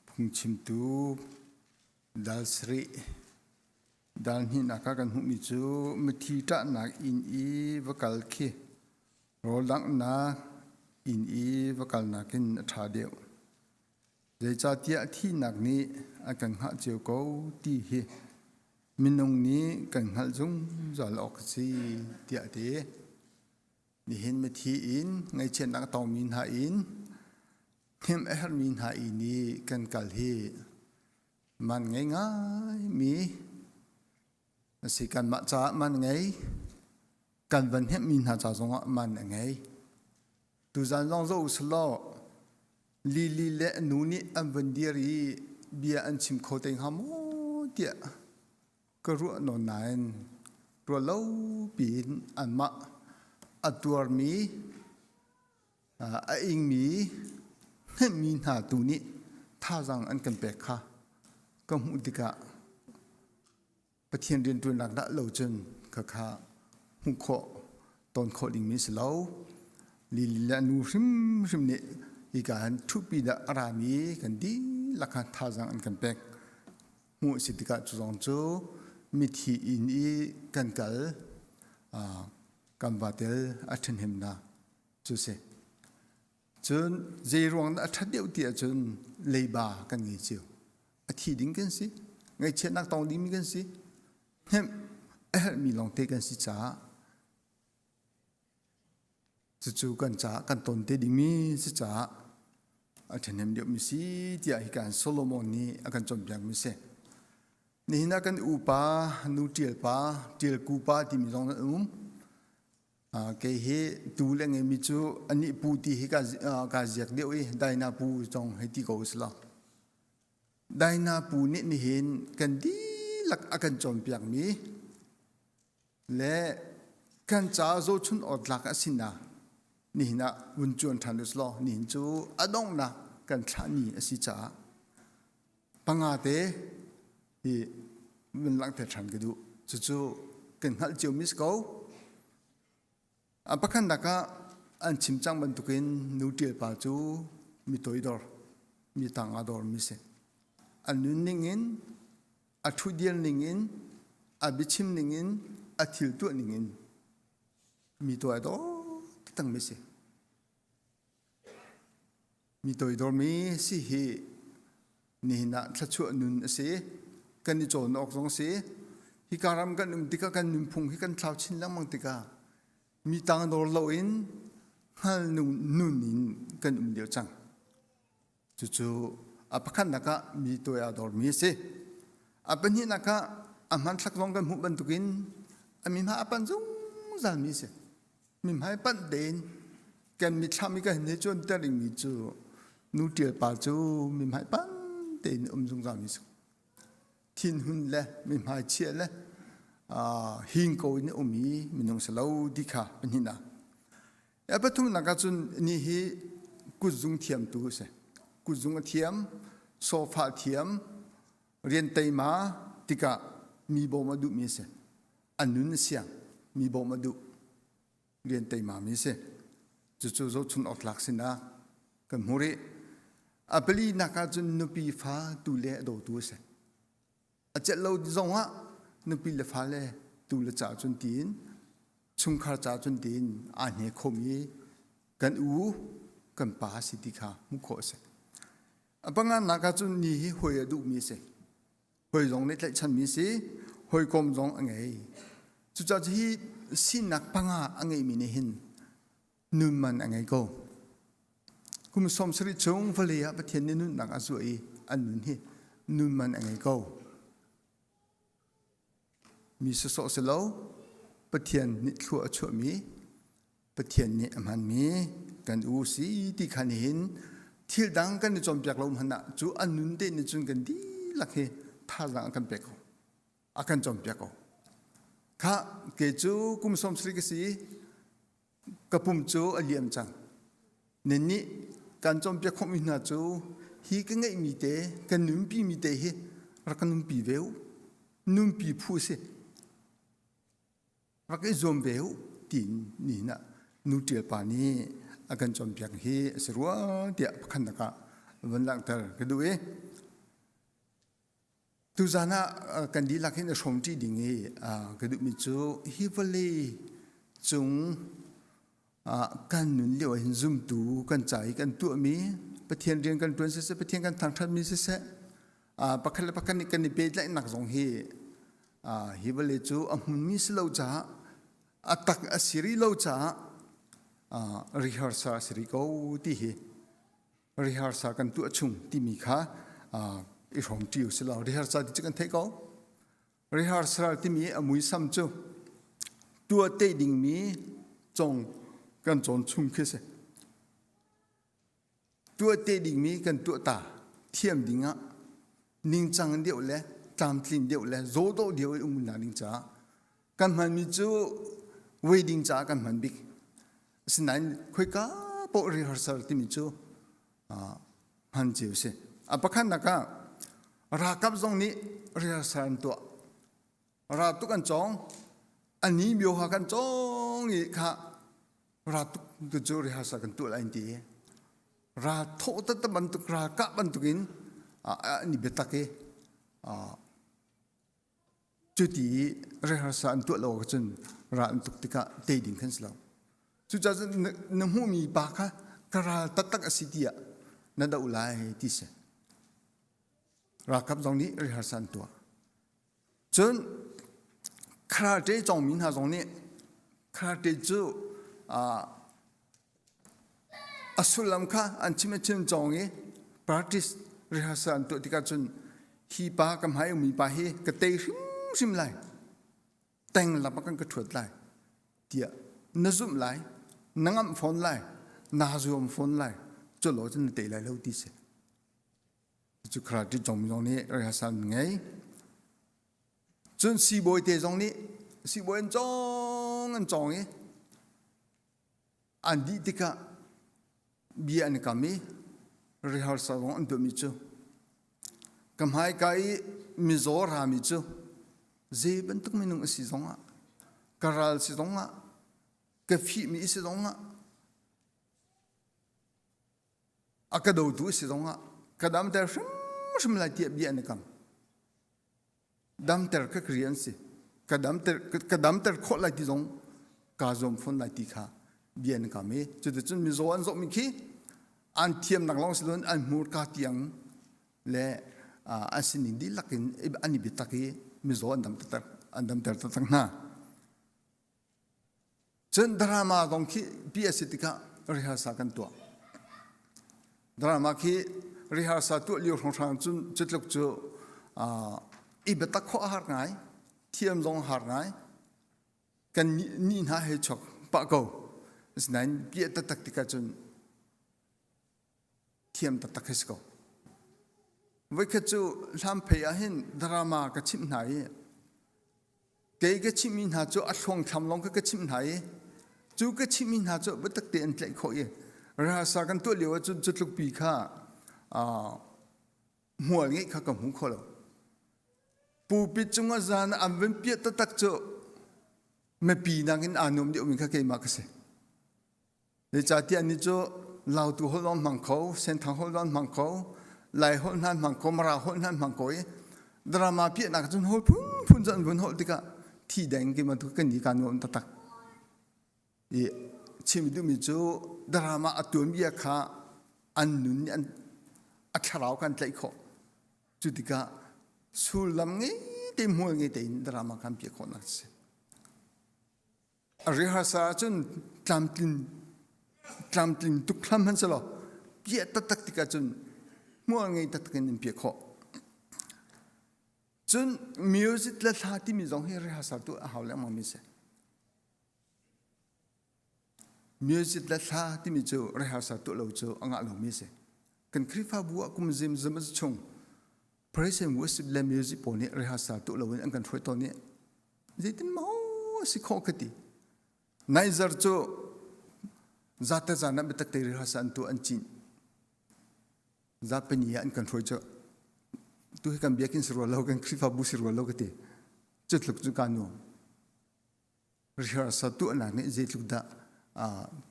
phungchimtu dal sarih dal hnihnak ah kan hmuhmi cu mithi ṭahnak inn i va kal khi rawldanghnak inn i va kalnak in a ṭha deuh. Zeicahtiah thihnak nih a kan hngah cio ko ti hi minung nih kan hngalh zungzal awk a si tiah a ti. Nihin mithi in ngaihchiatnak a tongmi hna in hnemh a herhmi hna inn i kan kal hi man ngei ngaimi a si. Kanmah caah man ngei, kan van hnemhmi hna ca zongah man a ngei. Tuzan zong zoh usalaw Lili le a nu nih an van dir i bia an chim kho te hnga maw tiah ka ruah nawn nain ruah lo piin anmah a tuarmi a ingmi hnemhmi hna tu nih thazaang an kan pek kha ka hmuh tikah Pathian rianṭuannak dah lo cun khakha hmuh khawh ton khawh dingmi si lo. Lili le a nu hrimhrim nih hika han ṭhuhpi dah a rami kan dihlak kha thazaang an kan pek. Hmuh a si tikah cu zong cu mithi inn i kan kal kan va tel a ṭhahnemnak cu si. Cun zei ruang dah a ṭhat deuh ti ahcun leiba kan ngei cio. A thi ding kan si. Ngaihchiatnak tong dingmi kan si. Hnemh a herhmi lawngte kan si caah cucu kan caah kan ton te dingmi si caah a ṭhahnem deuhmi si tiah hika Solomon nih a kan cawnpiakmi si. Nihin ah kan upa nu ṭial pa, ṭial ku pa timi zong an um. Kei hi tu le ngeimi cu anih pu ti hi kaa ziak deuh i Daina pu zong hei ti ko usih Daina pu nih nihin kan dihlak a kan cawnpiakmi le kan caah zohchun awk tlak a sinak nihin ah vun cuan ṭhan usih law nihin cu a donghnak kan thlah ni a si caah panga te hi vun langhter ṭhan ka duh. Cucu kan hngalh ciomi si ko. A pakhatnak ah an chim cang bantukin nu ṭial pa cu mi toidor, mi tang aa dormi si. A nunning in, a ṭhutdir ning in, a biachim ning in, a thil tuah ning in mi toidor taktakmi si. Mi toidormi si hi nihin ah thluachuah nun a si. Kan i cawn awk zong a si. Hika ram kan um tikah kan nunphung hi kan thlau chin lengmang tikah mi tangdor loin hngal nun in kan um lio cang. Cucu a pakhatnak ah mi toi aa dormi a si. A pahnihnak ah a hmanthlak zong kan hmuh bantukin a mi hma a panh zungzalmi a si. Mihmai panh tein kan mitthlam i kan hei cuanter dingmi cu nu ṭial pa cu mihmai panh tein um zungzal mi si. Thinhun le mihmai chia le hing ko in um i minung si lo ti kha pahnihnak. A pathumnak ah cun ni hi kutzung thiamtu a si. Kutzung a thiam, sofa a thiam, rian teima tikah mi bawm a duhmi a si. A nun a siang, mi bawmh a duh, rian teimami a si. Cucu zohchun awk tlak sinah kan hmu rih. A palinak ah cun nupi fa tu le a dawtu a si. A celh lo zongah nupi le fale tu le ca cun tiin chungkhar ca cun tiin aa hne khomi kan u kan pa si ti kha hmuh khawh a si. A panganak ah cun ni hi hawi a duhmi a si. Hawi zong nih tlaihchanmi si, hawikom zong a ngei. Cucaah hi sinak panga a ngeimi nih hin nun man a ngei ko. Kum 70 chung vawlei ah Pathian nih nunnak a zuah i an nun hi nun man a ngei ko. Mi sawsawh si lo, Pathian nih thlua a chuahmi, Pathian nih a hmanmi kan u si ti kha nihin thil dang kan i cawnpiak lo hmanh ah cu an nun te nih cun kan dihlak hi thazaang a kan pek ko a kan cawnpiak ko kha ke cu kum 70 ka si ka pum cu a liam cang nan nih kan cawnpiak khawhmi hna cu hi ka ngeihmi te kan nunpi mi te hi rak ka nunpi ve u nunpi phu si rak i zuam ve u tiin nihin ah nu ṭial pa nih a kan cawnpiak hi a si rua tiah pakhatnak ah. Van langhter ka duh i tuzan ah kan dihlak hin i hrawmṭi ding i ka duhmi cu hi vawlei cung kan nun lio ah hin zumtu kan ca i kan tuahmi Pathian rian kan ṭuan siseh Pathian kan thangṭhatmi siseh pakhat le pakhat nih kan i pehtlaihnak zong hi hi vawlei cu a hmunmi si lo caah a tak a si rih lo caah rehearsal a si rih ko ti hi rehearsal kan tuah chung timi kha i hrawmṭi u sih law rehearsal ti cu kan theih ko. Rehearsal timi a muisam cu tuah te dingmi cong kan cawn chung khi si. Tuah te dingmi kan tuah ta thiam ding ah ningcang deuh le tlamtlin deuh le zawdawh deuh i um nak ding caah kan hmanmi cu wedding caah kan hman bik. Asinain khoika paoh rehearsal timi cu hman cio si. A pakhatnak ah ralkap zong nih rehearsal an tuah. Raltuk an cawng. Ani myo ha kan cawng i kha raltuk tu cu rehearsal kan tuah lai an ti. Ral thawh taktak bantuk ralkah bantuk in an i biatak i Cuti i rehearsal an tuah lo ahcun ral an tuk tikah tei ding khan si lo. Cucaah na hmuhmi pa kha ka ral taktak a si tiah na doh lai ti si. Ralkap zong nih rehearsal an tuah. Cun karate cawngmi hna zong nih karate cu A sullam kha an chim an chim cawng i practice rehearsal an tuah tikah cun hi pa ka hmai ummi pa hi ka tei hrimhrim lai teng lam ah kan ka ṭhuat lai tiah na zumh lai na ngamh fawn lai naa zuam fawn lai cu lo cun na tei lai lo ti si cu karate cawngmi zong nih rehearsal an ngei Cun siibawi te zong nih siibawi an cawng an cawng i an dih tikah bia an i kam i rehearsal zong an tuahmi cu ka hmaika i mizaw rami cu zei bantuk minung a si zongah ka ral si zongah ka fihmi si zongah a ka dotu si zongah ka damter hrimhrim lai tiah bia an i kam. Damter ka rian si. Ka damter ka damter khawh lai ti zong kaa zuam fawn lai ti kha bia an kam i cuticun mizaw an zawhmi khi an thiamnak lawng si loin an hmurka tiang le an sining dihlak in an i biatak i mizaw an damter an damter taktak hna. Cun drama zong khi pi a si tikah rehearsal kan tuah. Drama khi rehearsal tuah lio hrawnghrang cun cutluk cu i biatak khawh a har ngai, thiam zong a har ngai. Kan ni hna he chuak pah ko. Asinain piah taktak tikah cun thiam taktak khi si ko. Voikhat cu hlamphei ah hin drama ka chimh hna i kei ka chimhmi hna cu a thluangthlam lawng ka ka chimh hna i cu ka chimhmi hna cu biatak te an tlaih khawh i rehearsal kan tuah lio ahcun cu tlukpi kha hmual ngeih kha ka hmu kho lo. Pulpit cungah zan an van piah taktak cu mipi nakin aa nuam deuhmi kha keimah ka si. Zeicahtiah anih cu Lautu holh zong hmang kho, Senthang holh zong hmang kho, Lai holh hna hmang kho, Mara holh hna hmang kho i drama piahnak cun holh phunphun cu an vun holh tikah thi deng ki bantuk kan ni ka nuam taktak. I chim duhmi cu drama a tuanbia kha an nun nih an a thlarau kha an tlaih khawh. Cu tikah sullam ngei te hmual ngei tein drama kha an piah khawhnak a si. A rehearsal ahcun tlamtlin tlamtlin tuk hlam hmanh selaw piah taktak tikah cun hmual ngei taktak in an piah khawh. Cun music le hla timi zong hi rehearsal tu a hau lengmang mi si. Music le hla timi cu rehearsal tuah lo cu a ngah lomi si. Kan Khrihfabu ah kum zimzim a chung praise and worship le music pawl nih rehearsal tuah loin an kan hruai tawn i zeitin maw si khawh ka ti. Niger cu zate zan ah biatak te rehearsal an tuah an cin. Zapani ah an kan hruai cu tu hi kan biakinn si rua lo kan Khrihfabu si rua lo ka ti. Cu tluk cu kaa nuam. Rehearsal tuahnak nih zeitluk dah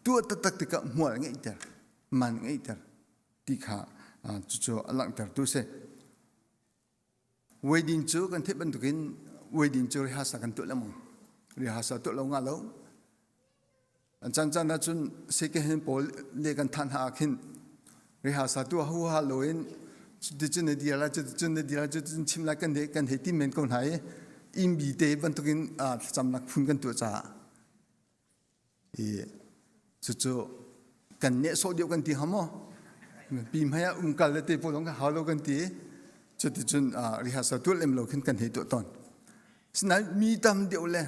tuah taktak tikah hmual ngeihter, man ngeihter ti kha. Cucu a langhtertu si. Wedding cu kan theih bantukin wedding cu rehearsal kan tuah lengmang. Rehearsal tuah lo nga lo. An caan caan ahcun second pawl le kan thah hna ah khin rehearsal tuah huaha loin cuticun na dir lai cuticun na dir lai cuticun chim lai kan hei kan hei ti men ko hna i inn bi te bantukin thlacamnak phun kan tuah caah i cucu kan nehsawh deuh kan ti hnga maw pi hmai ah umkal le te pawl zong hau lo kan ti cuticun rehearsal tuah lem lo khin kan hei tuah tawn Sinain mi tam deuh le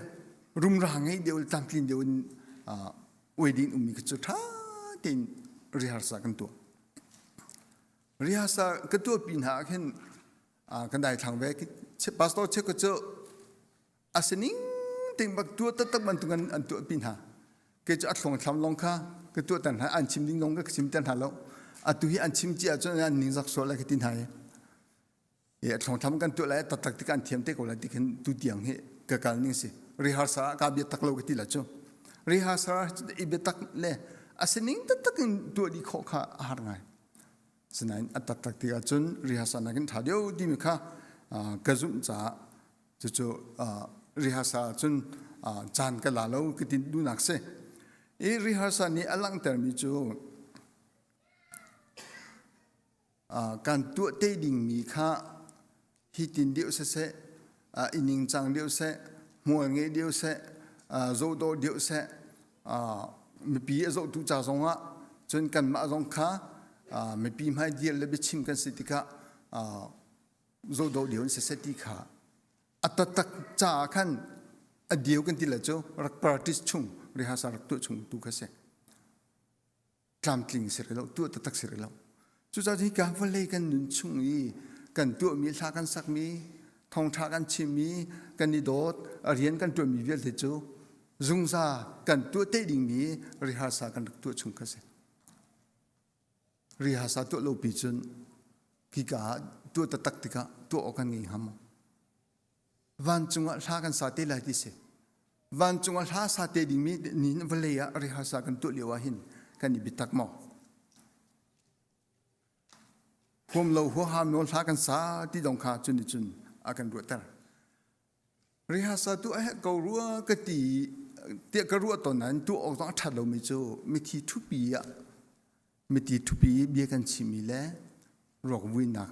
rumra ngei deuh le tlamtlin deuh in wedding ummi kha cu ṭha tein rehearsal kan tuah. Rehearsal ka tuah pi hna ah khin kan daithlang ve. Pastor check cu a sining ting bak tuah taktak bantuk an an tuah pi hna. Kei cu a thluang thlam lawng kha ka tuah ter hna an chim ding lawng ka chim ter hna lo. Atu hi an chim cia ahcun an ningzak sual lai ka ti hna i. I a thlongthlam kan tuah lai taktak ti kan thiam te ko lai ti khin tu tiang hi ka kal ning si rehearsal ah ka bia tak lo ka ti la cu rehearsal i biatak le a sining taktak in tuah dih khawh kha a har ngai sinain a taktak ti ahcun rehearsal nakin ṭha deuh timi kha ka zumh caah cucu rehearsal cun caan ka la lo ka ti duhnak si i rehearsal nih a langhtermi cu Kan tuah te dingmi kha hitin deuh siseh, i ningcang deuh seh, hmual ngei deuh seh, zohdawh deuh seh, mipi a zohtu ca zongah cun kanmah zong kha mipi hmai dir le biachim kan si tikah zohdawh deuh in siseh ti kha a taktak caah khan a deu kan ti le cu rak practice chung rehearsal rak tuah chung tu kha si. Tlamtling si rih lo, tuah taktak si rih lo. Cucaah hika vawlei kan nun chung i kan tuahmi hla kan sakmi, thawngṭha kan chimmi, kan i dawt, rian kan ṭuanmi vialte cu zungzal kan tuah te dingmi rehearsal kan rak tuah chung kha si. Rehearsal tuah lo pi cun hika ah tuah taktak tikah tuah awk kan ngei hnga maw? Vancung ah hla kan sa te lai ti si. Vancung ah hla sa te dingmi ni vawlei ah rehearsal kan tuah lio ah hin kan i biatak maw? Huam lo huaha nawl hla kan sa ti dong kha cun cun a kan ruahter. Rehearsal tu a herh ko rua ka ti tiah ka ruah tawn nain tuah awk zong a ṭhat lomi cu mithi ṭhupi ah mithi ṭhupi bia kan chimmi le ruak vuinak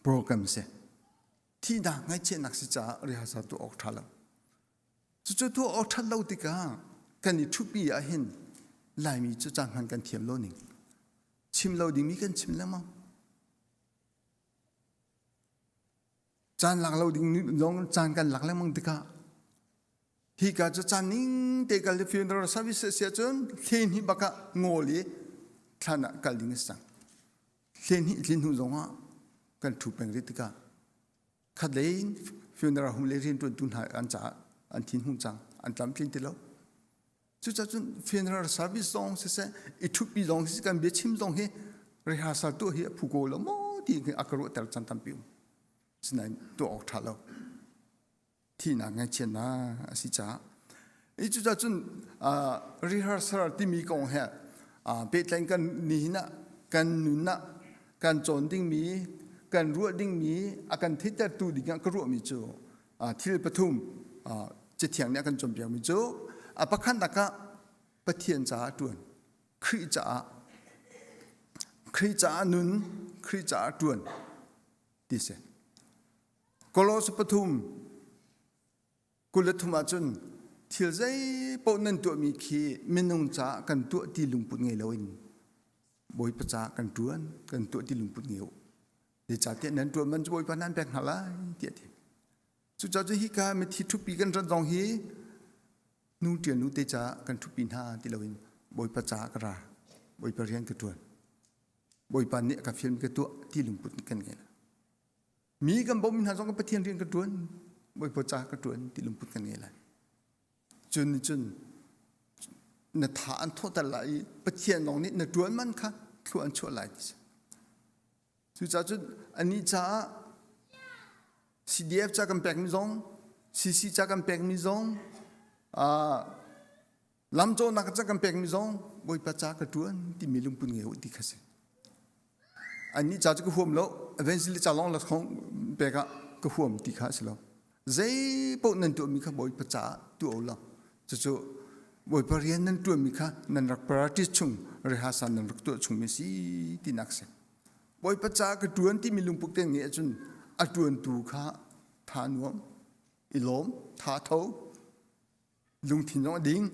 program si. Thihnak ngaihchiahnak si caah rehearsal tuah awk ṭha lo. Cucu tuah awk ṭhat lo tikah kan i ṭhupi ahhin Laimi cu caan hman kan thiam lo ning. Chim lo dingmi kan chim lengmang. Caan lak lo ding zong caan kan lak lengmang tikah hika cu caan ning te kal i funeral service si ahcun thlen hi bak ah ngawl i thlan ah kal ding a si cang. Thlen hi tlin hnu zongah kan ṭhu peng rih tikah khatlei in funeral home le rianṭuantu hna an caah an thin hung cang an tlamtlin ti lo. Cucaah cun funeral service zong siseh i ṭhutpi zong siseh kan biachim zong hi rehearsal tuah hi a phu ko lo maw ti a ka ruahter caan tampi um. Sinain tuah awk ṭha lo. Thihnak ngaihchiatnak a si caah. I cucaah cun rehearsal timi kong he pehtlaih kan nihin ah kan nun ah kan cawn dingmi kan ruah dingmi a kan theihtertu ding ah ka ruahmi cu thil pathum Cathiang nih a kan cawnpiakmi cu a pakhatnak ah Pathian caah ṭuan Khrih caah Khrih caah nun Khrih caah ṭuan ti si. Kolos pathum 23 ahcun thil zeipaoh nan tuahmi khi minung caah kan tuah ti lungput ngei loin Bawipa caah kan ṭuan kan tuah ti lungput ngei u. Zeicahtiah nan ṭuan man cu Bawipa nan pek hna lai tiah a ti. Cucaah cu hika mithi ṭhupi kan rat zong hi nu ṭial nu te caah kan ṭhupi hna ti loin Bawipa caah ka ra Bawipa rian ka ṭuan Bawipa nih a ka fialmi ka tuah ti lungput kan ngei. Mi kan bawmmi hna zong Pathian rian ka ṭuan Bawipa caah ka ṭuan ti lungput kan ngei lai. Cun nih cun na tha an thawhter lai i Pathian lawng nih na ṭuan man kha thlua an chuah lai ti si. Cucaah cun anih caah CDF ca kan pekmi zong CC ca kan pekmi zong lamcawhnak ca kan pekmi zong Bawipa ca ka ṭuan timi lungput ngei u ti kha si. Annih ca cu ka huam lo, evangelist ca lawng lakhong pek ah ka huam ti kha a si lo. Zei paoh nan tuahmi kha Bawipa caah tuah u law cucu Bawipa rian nan ṭuanmi kha nan rak practice chung rehearsal nan rak tuah chungmi si tinak a si. Bawipa caah ka ṭuan timi lungput te ngeih ahcun a ṭuantu kha tha nuam, i lawm, tha tho, lungthin zong a ding.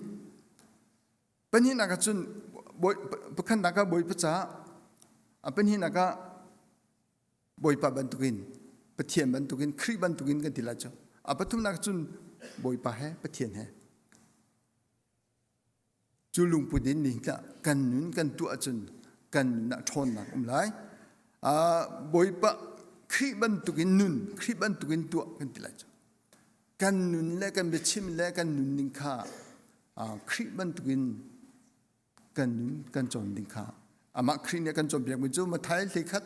Pahnihnak ah cun pakhatnak ah Bawipa caah, a pahnihnak ah Bawipa bantukin Pathian bantukin Khrih bantukin kan ti lai cu. A pathumnak cun Bawipa he Pathian he. Cu lungput in nihin kan nun kan tuah cun kan nun ah ṭhawnnak um lai. Bawipa Khrih bantukin nun, Khrih bantukin tuah kan ti lai cu. Kan nun le kan biachim le kan nunning kha Khrih bantukin kan nun kan cawn ding kha amah Khrih nih a kan cawnpiakmi cu Matthai hleikhat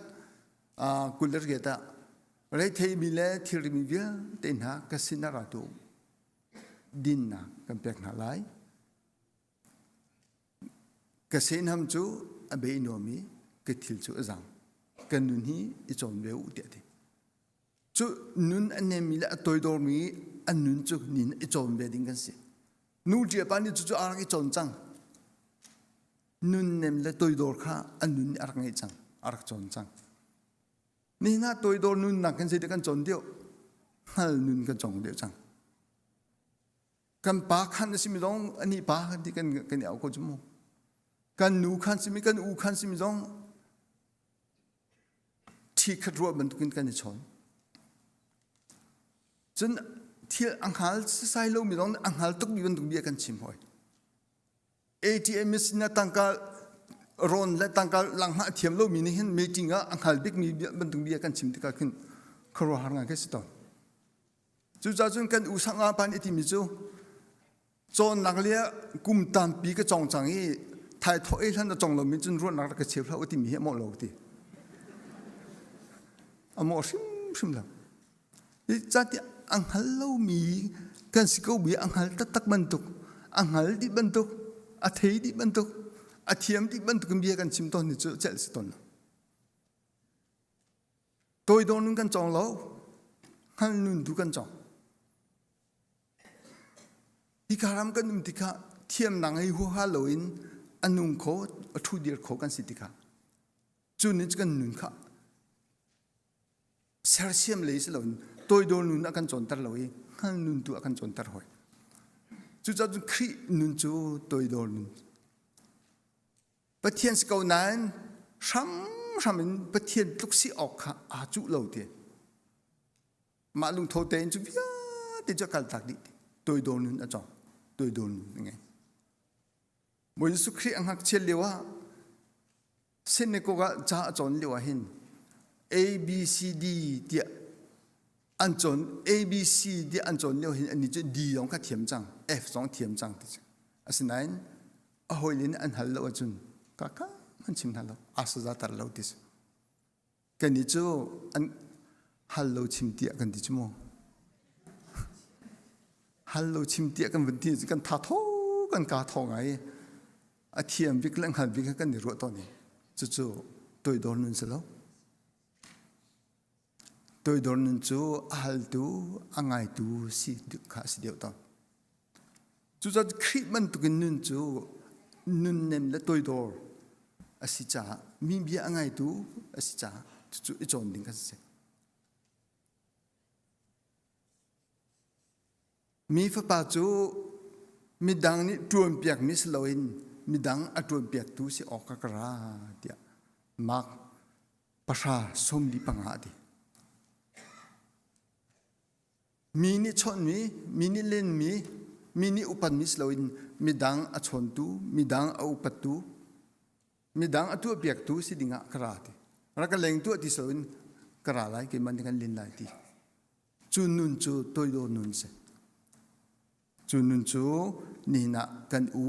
28 ah retheimi le thilrimi vialte hna ka sin ah ra tuah u dinnak kan pek hna lai. Ka sehnam cu a bei nuam i ka thil cu a zang. Ka nun hi i cawn ve u tiah a ti. Cu nun a nemmi le a toidormi an nun cu nin i cawn ve ding kan si. Nu ṭia pa nih cucu a rak i cawn cang. Nunnem le toidor kha an nun nih a rak ngeih cang, a rak cawn cang. Nihin ah toidor nunnak kan zeidah kan cawn deuh? Hngal nun kan cawng deuh cang. Kan pa khan a simi zong anih pa kan ti kan kan i au ko cu mu. Kan nu khan simi kan u khan simi zong ṭhi khat ruah bantukin kan i chawn. Cun thil a hngal sasai lomi zong a hngal tukmi bantuk bia kan chim hoi. ATM machine ah tangka rawn le tangka langhah a thiam lomi nih hin meeting ah a hngal bikmi bantuk bia kan chim tikah khin khuaruahhar ngai khi si tawn. Cucaah cun kan u sanga pan i timi cu cawnnak le kum tampi ka cawng cang i thai thawh ei hlan a cawng lomi cun ruahnak rak ka cheu hlah u timi hi a mawh lo ti. A mawh hrimhrim lo. Zeicahtiah a hngal lomi kan si ko bia a hngal taktak bantuk, a hngal dih bantuk, a thei dih bantuk, a thiam dih bantuk in bia kan chim tawn ni cu celh si tawn lo. Toidor nun kan cawng lo, hngal nun tu kan cawng. Hika ram kan um tikah thiamnak ngei huaha loin a nung kho, a ṭhu dir kho kan si tikah cu nih kan nun kha sersiam lei si loin toidor nun a kan cawnter lo i hngal nun tu a kan cawnter hoi. Cucaah cun Khrih nun cu toidor nun. Pathian si ko nain hramhram in Pathian tluk si awk kha aa cuh lo ti. Mah lungtho tein cu vialte cu a kaltak dih. Toidor nun a cawng. Toidor nun a ngei. Bawi Jesuh Khrih a ngakchiat lio ah Synagogue ah ca a cawn lio ah hin A B C D tiah an cawn A B C tiah an cawn lio hin annih cu D zong kha thiam cang F zong thiam cang ti asinain a hawile nih an hal lo ahcun kaka an chim hna lo asaza tar lo ti si Kannih cu an hal lo chim tiah kan ti cu mu. Hal lo chim tiah kan vun ti cu kan tha tho kan ka tho ngai i a thiam bik le hngal bik kan i ruah tawn i cucu toidor nun si lo. Toidor nun cu a haltu a ngaitu si kha a si deuh tawn. Cucaah Khrih bantukin nun cu nunnem le toidor a si caah mi bia a ngaitu a si caah cucu i cawn ding kan si. Mi fapa cu midang nih ṭuanpiakmi si loin midang a ṭuanpiaktu si awk ka ra tiah Mark pahra 45 a ti. Mi nih chawnhmi, mi nih lenmi, mi nih upatmi si loin midang a chawntu, midang a upattu, midang a tuahpiaktu si dingah ka ra ti. Rak ka leng tuah ti si loin ka ra lai, keimah nih kan len lai ti. Cu nun cu toidor nun si. Cu nun cu nihin ah kan u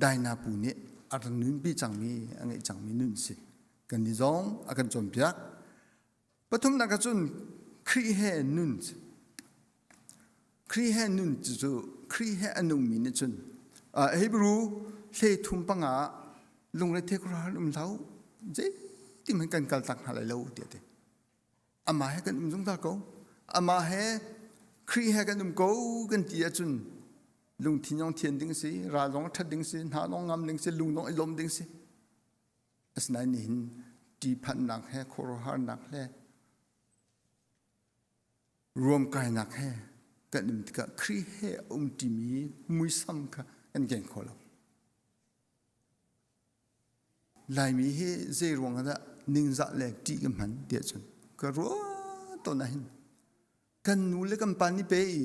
Daina pu nih a rak nunpi cangmi, a ngeih cangmi nun si. Kan nih zong a kan cawnpiak. Pathumnak ah cun Khrih he nun Khrih he nun cu Khrih he a nungmi nih cun Hebrew hle thum panga ah lungre the khuaruahhar um hlah u. tim kan kal tak hna lai lo tiah ti. Amah he kan um zungzal ko. Amah he Khrih he kan um ko kan ti ahcun lungthin zong thian ding si, ral zong ṭhat ding si, hna zong ngam ding si, lung zong i lawm ding si. Asinain nihin ṭihphannak he khuaruahharnak he ruamkainak he kan um tikah Khrih he a um ṭimi muisam kha kan keng kho lo. Laimi hi zei ruang ah dah ningzah le ṭih kan hman tiah cun ka ruah tawn ahhin kan nu le kan pa nih pe i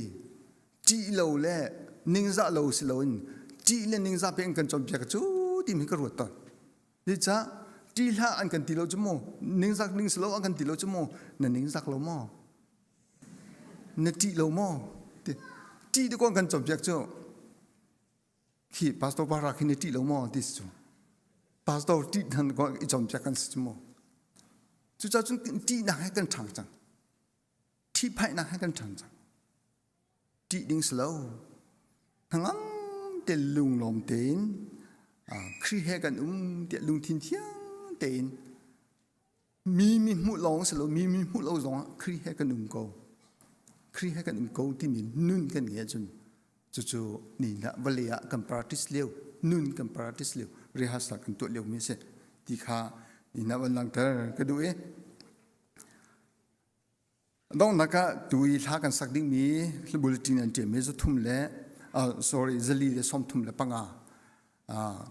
ṭih lo le ningzah lo si loin ṭih le ningzah pe in kan cawnpiak cu timi ka ruat tawn. Zeicah ṭih hlah an kan ti lo cu mu, ningzak ning si lo an kan ti lo cu mu, na ningzak lo maw? Na ṭih lo maw? Ti ṭih dawkaw an kan cawnpiak cu. Khi pastor para khi na ṭih lo maw ti si cu. Pastor ṭih hnan ko i cawnpiak kan si cu mu. Cucaah cun ṭihnak he kan ṭhang cang. Ṭhihphaihnak he kan ṭhang cang. Ṭih ding si lo. Hnangam te lunglawm tein Khrih he kan um tiah lungthin thiang tein mi mi hmuh lawng si lo mi mi hmuh lo zongah Khrih he kan um ko. Khrih he kan um ko timi nun kan ngeih ahcun cucu ni ah vawlei ah kan practice lio nun kan practice lio rehearsal kan tuah lio mi a si ti kha ni na van langhter ka duh i Donghnak ah tu i hla kan sak dingmi bulletin an ṭialmi 300 le sorry 435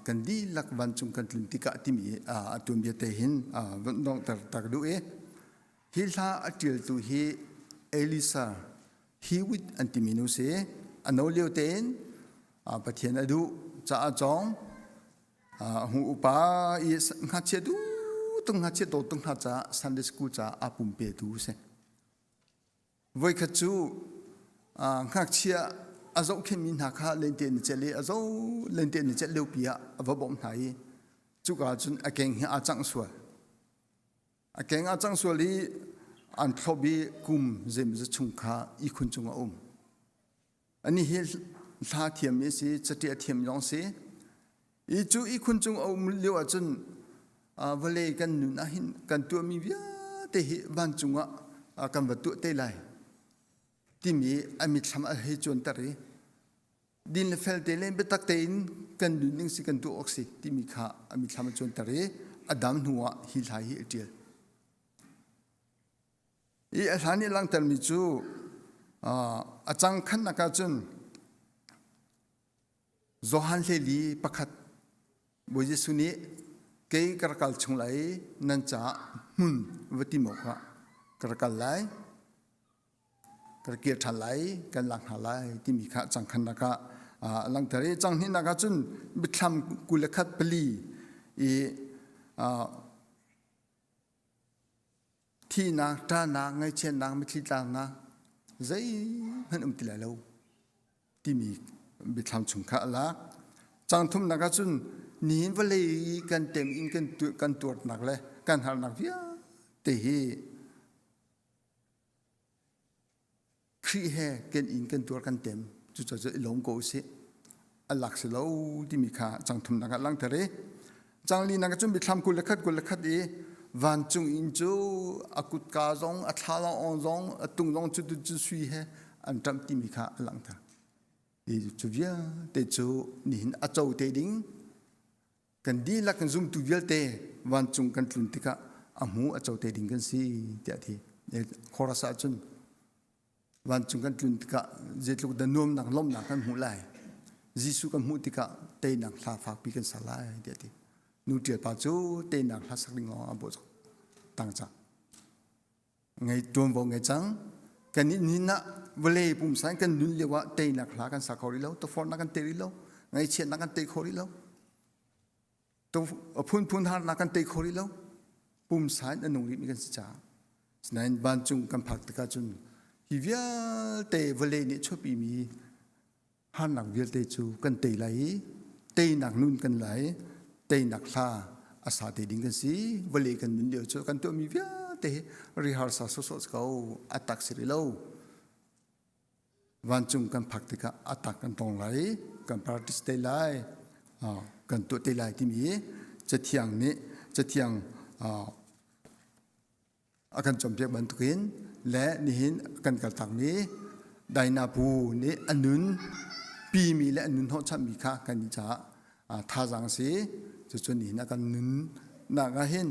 kan dihlak vancung kan tlun tikah timi a tuanbia te hin van donghter ta ka duh i hi hla a ṭialtu hi Elisa Hewitt an timi nu si a no lio tein Pathian a duh caah cawng hu upa i ngakchia du tung ngakchia dawt tung hna caah Sunday school caah aa pumpe tu si. Voikhat cu ngakchia a zohkhenhmi hna kha lente an i celh i a zo lente an i celh liopi ah a va bawmh hna i cuka cun a keng hi aa cangh sual. A keng aa cangh sual i an thlop i kum zeimawzat chung kha ihkhun cung a um. Ani hi hla thiammi a si, caṭial thiam zong a si. I cu ihkhun cung a um lio ahcun vawlei kan nun ahhin kan tuahmi vialte hi vancung ah kan va tuah te lai timi a mitthlam a hei cuanter i din le fel te le biatak tein kan nun ding si kan tuah awk si timi kha a mitthlam a cuanter i a dam hnu ah hi hla hi a ṭial. I a hla nih langhtermi cu a cang khannak ahcun Johan hleli pakhat Bawi Jesuh nih kei ka rak kal chung lai i nan caah hmun va tim awkah ka rak kal lai ka rak kir ṭhan lai kan lak hna lai timi kha cang khannak ah a langhter i cang hnihnak ahcun biathlam 21 pali i Thihnak, ṭahnak, ngaihchiatnak, mitthli tlaknak zeihmanh um ti lai lo timi biathlam chung kha a lak. Cang thumnak ahcun nihin vawlei i kan tem in kan, kan tuarnak le kan harnak vialte hi Khrih he kan in kan tuar kan tem cucaah i lawm ko usih a lak si lo timi kha cang thumnak ah langhter i cang linak cun biathlam 21 21 i vancung inn cu a kutka zong a thlalang zong a tung zong cu cu sui he an ṭamh timi kha a langhter i cu vialte cu nihin a co te ding kan dihlak kan zumtu vialte vancung kan tlun tikah a hmu a co te ding kan si tiah ti chorus ah cun vancung kan tlun tikah zeitluk dah nuamnak lawmhnak kan hmuh lai Jesuh kan hmuh tikah teinak hla fakpi kan sa lai tiah ti nu ṭial pa cu teinak hla sak ding lawng a bawh tang cang ngei ṭuanvo ngei cang kan nih nin ah vawlei pumsa in kan nun lio ah teinak hla kan sa kho rih lo tukforhnak kan tei rih lo ngaihchiatnak kan tei kho rih lo phunphun harnak kan tei kho rih lo pumsa in a nung rihmi kan si caah sinain vancung kan phak tikah cun hi vialte vawlei nih chuahpimi harnak vialte cu kan tei lai i teinak nun kan lai teinak hla a sa te ding kan si vawlei kan nun lio cu kan tuahmi vialte hi rehearsal sawsawh ko a tak si rih lo vancung kan phak tikah a tak kan tong lai kan practice te lai kan tuah te lai timi cathiang nih cathiang. A kan cawnpiak bantukin le nihin kan kaltakmi Daina Pu nih a nun pimi le a nun hnawhchanmi kha kan nih caah thazaang a si. Cucu nihin a kan nunnak ah hin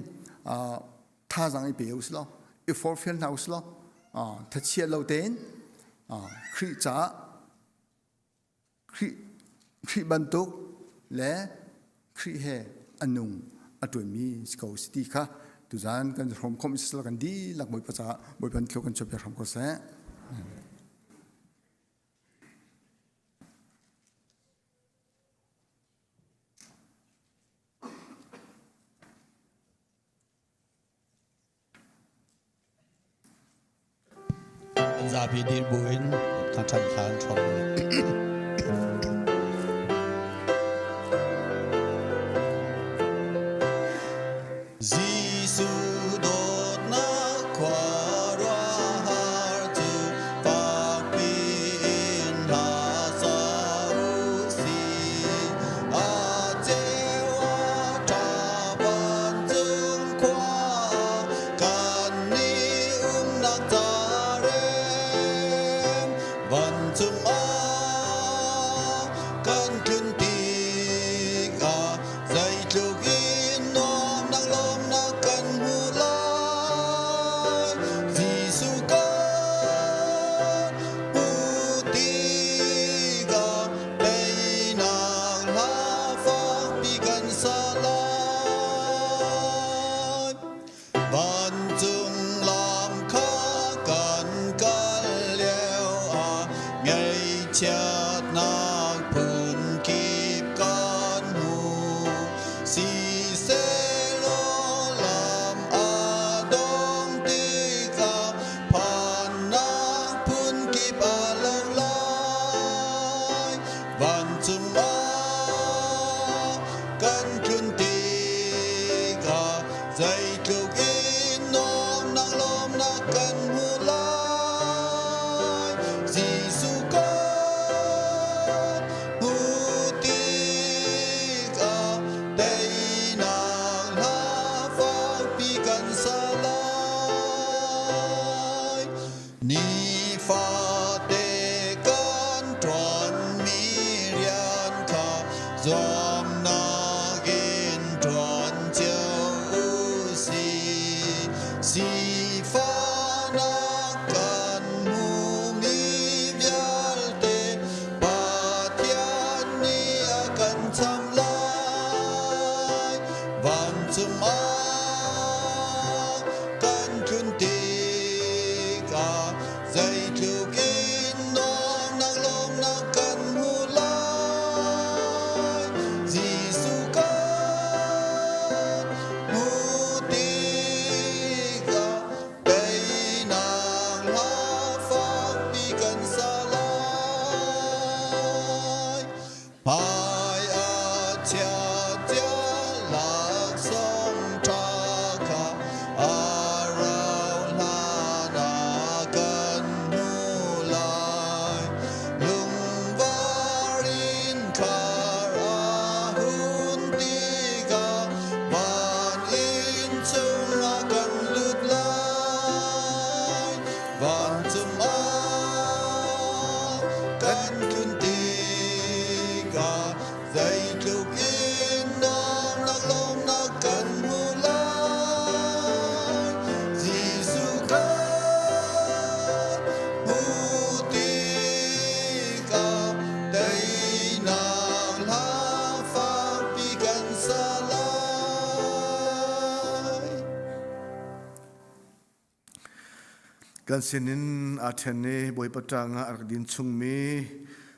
thazaang i pe u sih law, i forhfial hna u sih law, thachia lo tein Khrih caah Khrih bantuk le Khrih he a nung a ṭuanmi si ko si ti kha tuzaan kan hrawm khawm si kan dihlak Bawipa caah Bawipa thluk kan chuahpiak hram ko seh. An zapi dir buin thangṭhat hla an ṭhawng. Jesuh dawtnak khuaruahhar cu fakpi in hla sa u sih. A ceu a ṭha vancung khua kannih umnak ca rem vancung ah kan tlun tikah zeitluk in nuamnak lawmnak kan hmu lai Jesuh kan hmuh tikah teinak hla fakpi kan sa lai. Vancung lam kha kan kal lio ah ngaihchiatnak phun kip kan hmu. Sisehlaw lam a dong tikah phannak phun kip a lo lai. Vancung ah kan tlun tikah zeitluk in nuamnak lawmnak kan hmu lai. Jesuh kan hmuh tikah teinak hla fakpi kan sa lai. Nifate kan ṭuanmi rian kha zuamnak in ṭuan cio u sih. Sifahnak kan hmumi vialte Pathian nih a kan cham lai. Vancung ah kan tlun tikah zeitluk in nuamnak lawmnak kan hmu lai. Jesuh kan hmuh tikah teinak hla fakpi kan sa lai. Hmai a chia cia laksawng ṭha kha a rauh hlan ah kan hmu lai. Lungvar in khar a hun tikah van inn chungah kan lut lai. Vancung ah kan tlun tikah zeitluk in nuamnak lawmnak kan hmu lai. Jesuh kan hmuh tikah teinak hla fakpi kan sa lai. Kan sinin aa ṭhen i Bawipa ṭang ah a rak din chungmi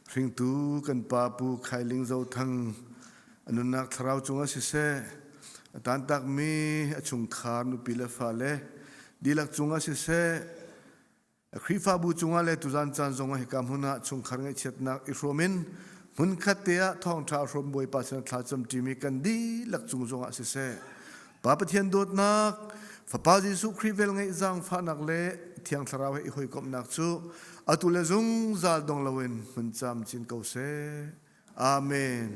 hringtu kan pa Pu Khailing Zothang a nunnak thlarau cungah siseh, a tantakmi a chungkhar nupi le fale dihlak cungah siseh, Khrihfabu cungah le tuzan caan zongah hika hmun ah chungkhar ngaihchiatnak i hrawm in hmunkhat te ah thawngṭha hrawm Bawipa sin thlacam ṭimi kan dihlak cung zongah siseh Pa Pathian dawtnak Fapa Jesuh Khrih velngeih zaangfahnak le Thiang Thlarau he i hawikomhnak cu atu le zungzal dong loin hmun camcin ko seh. Amen.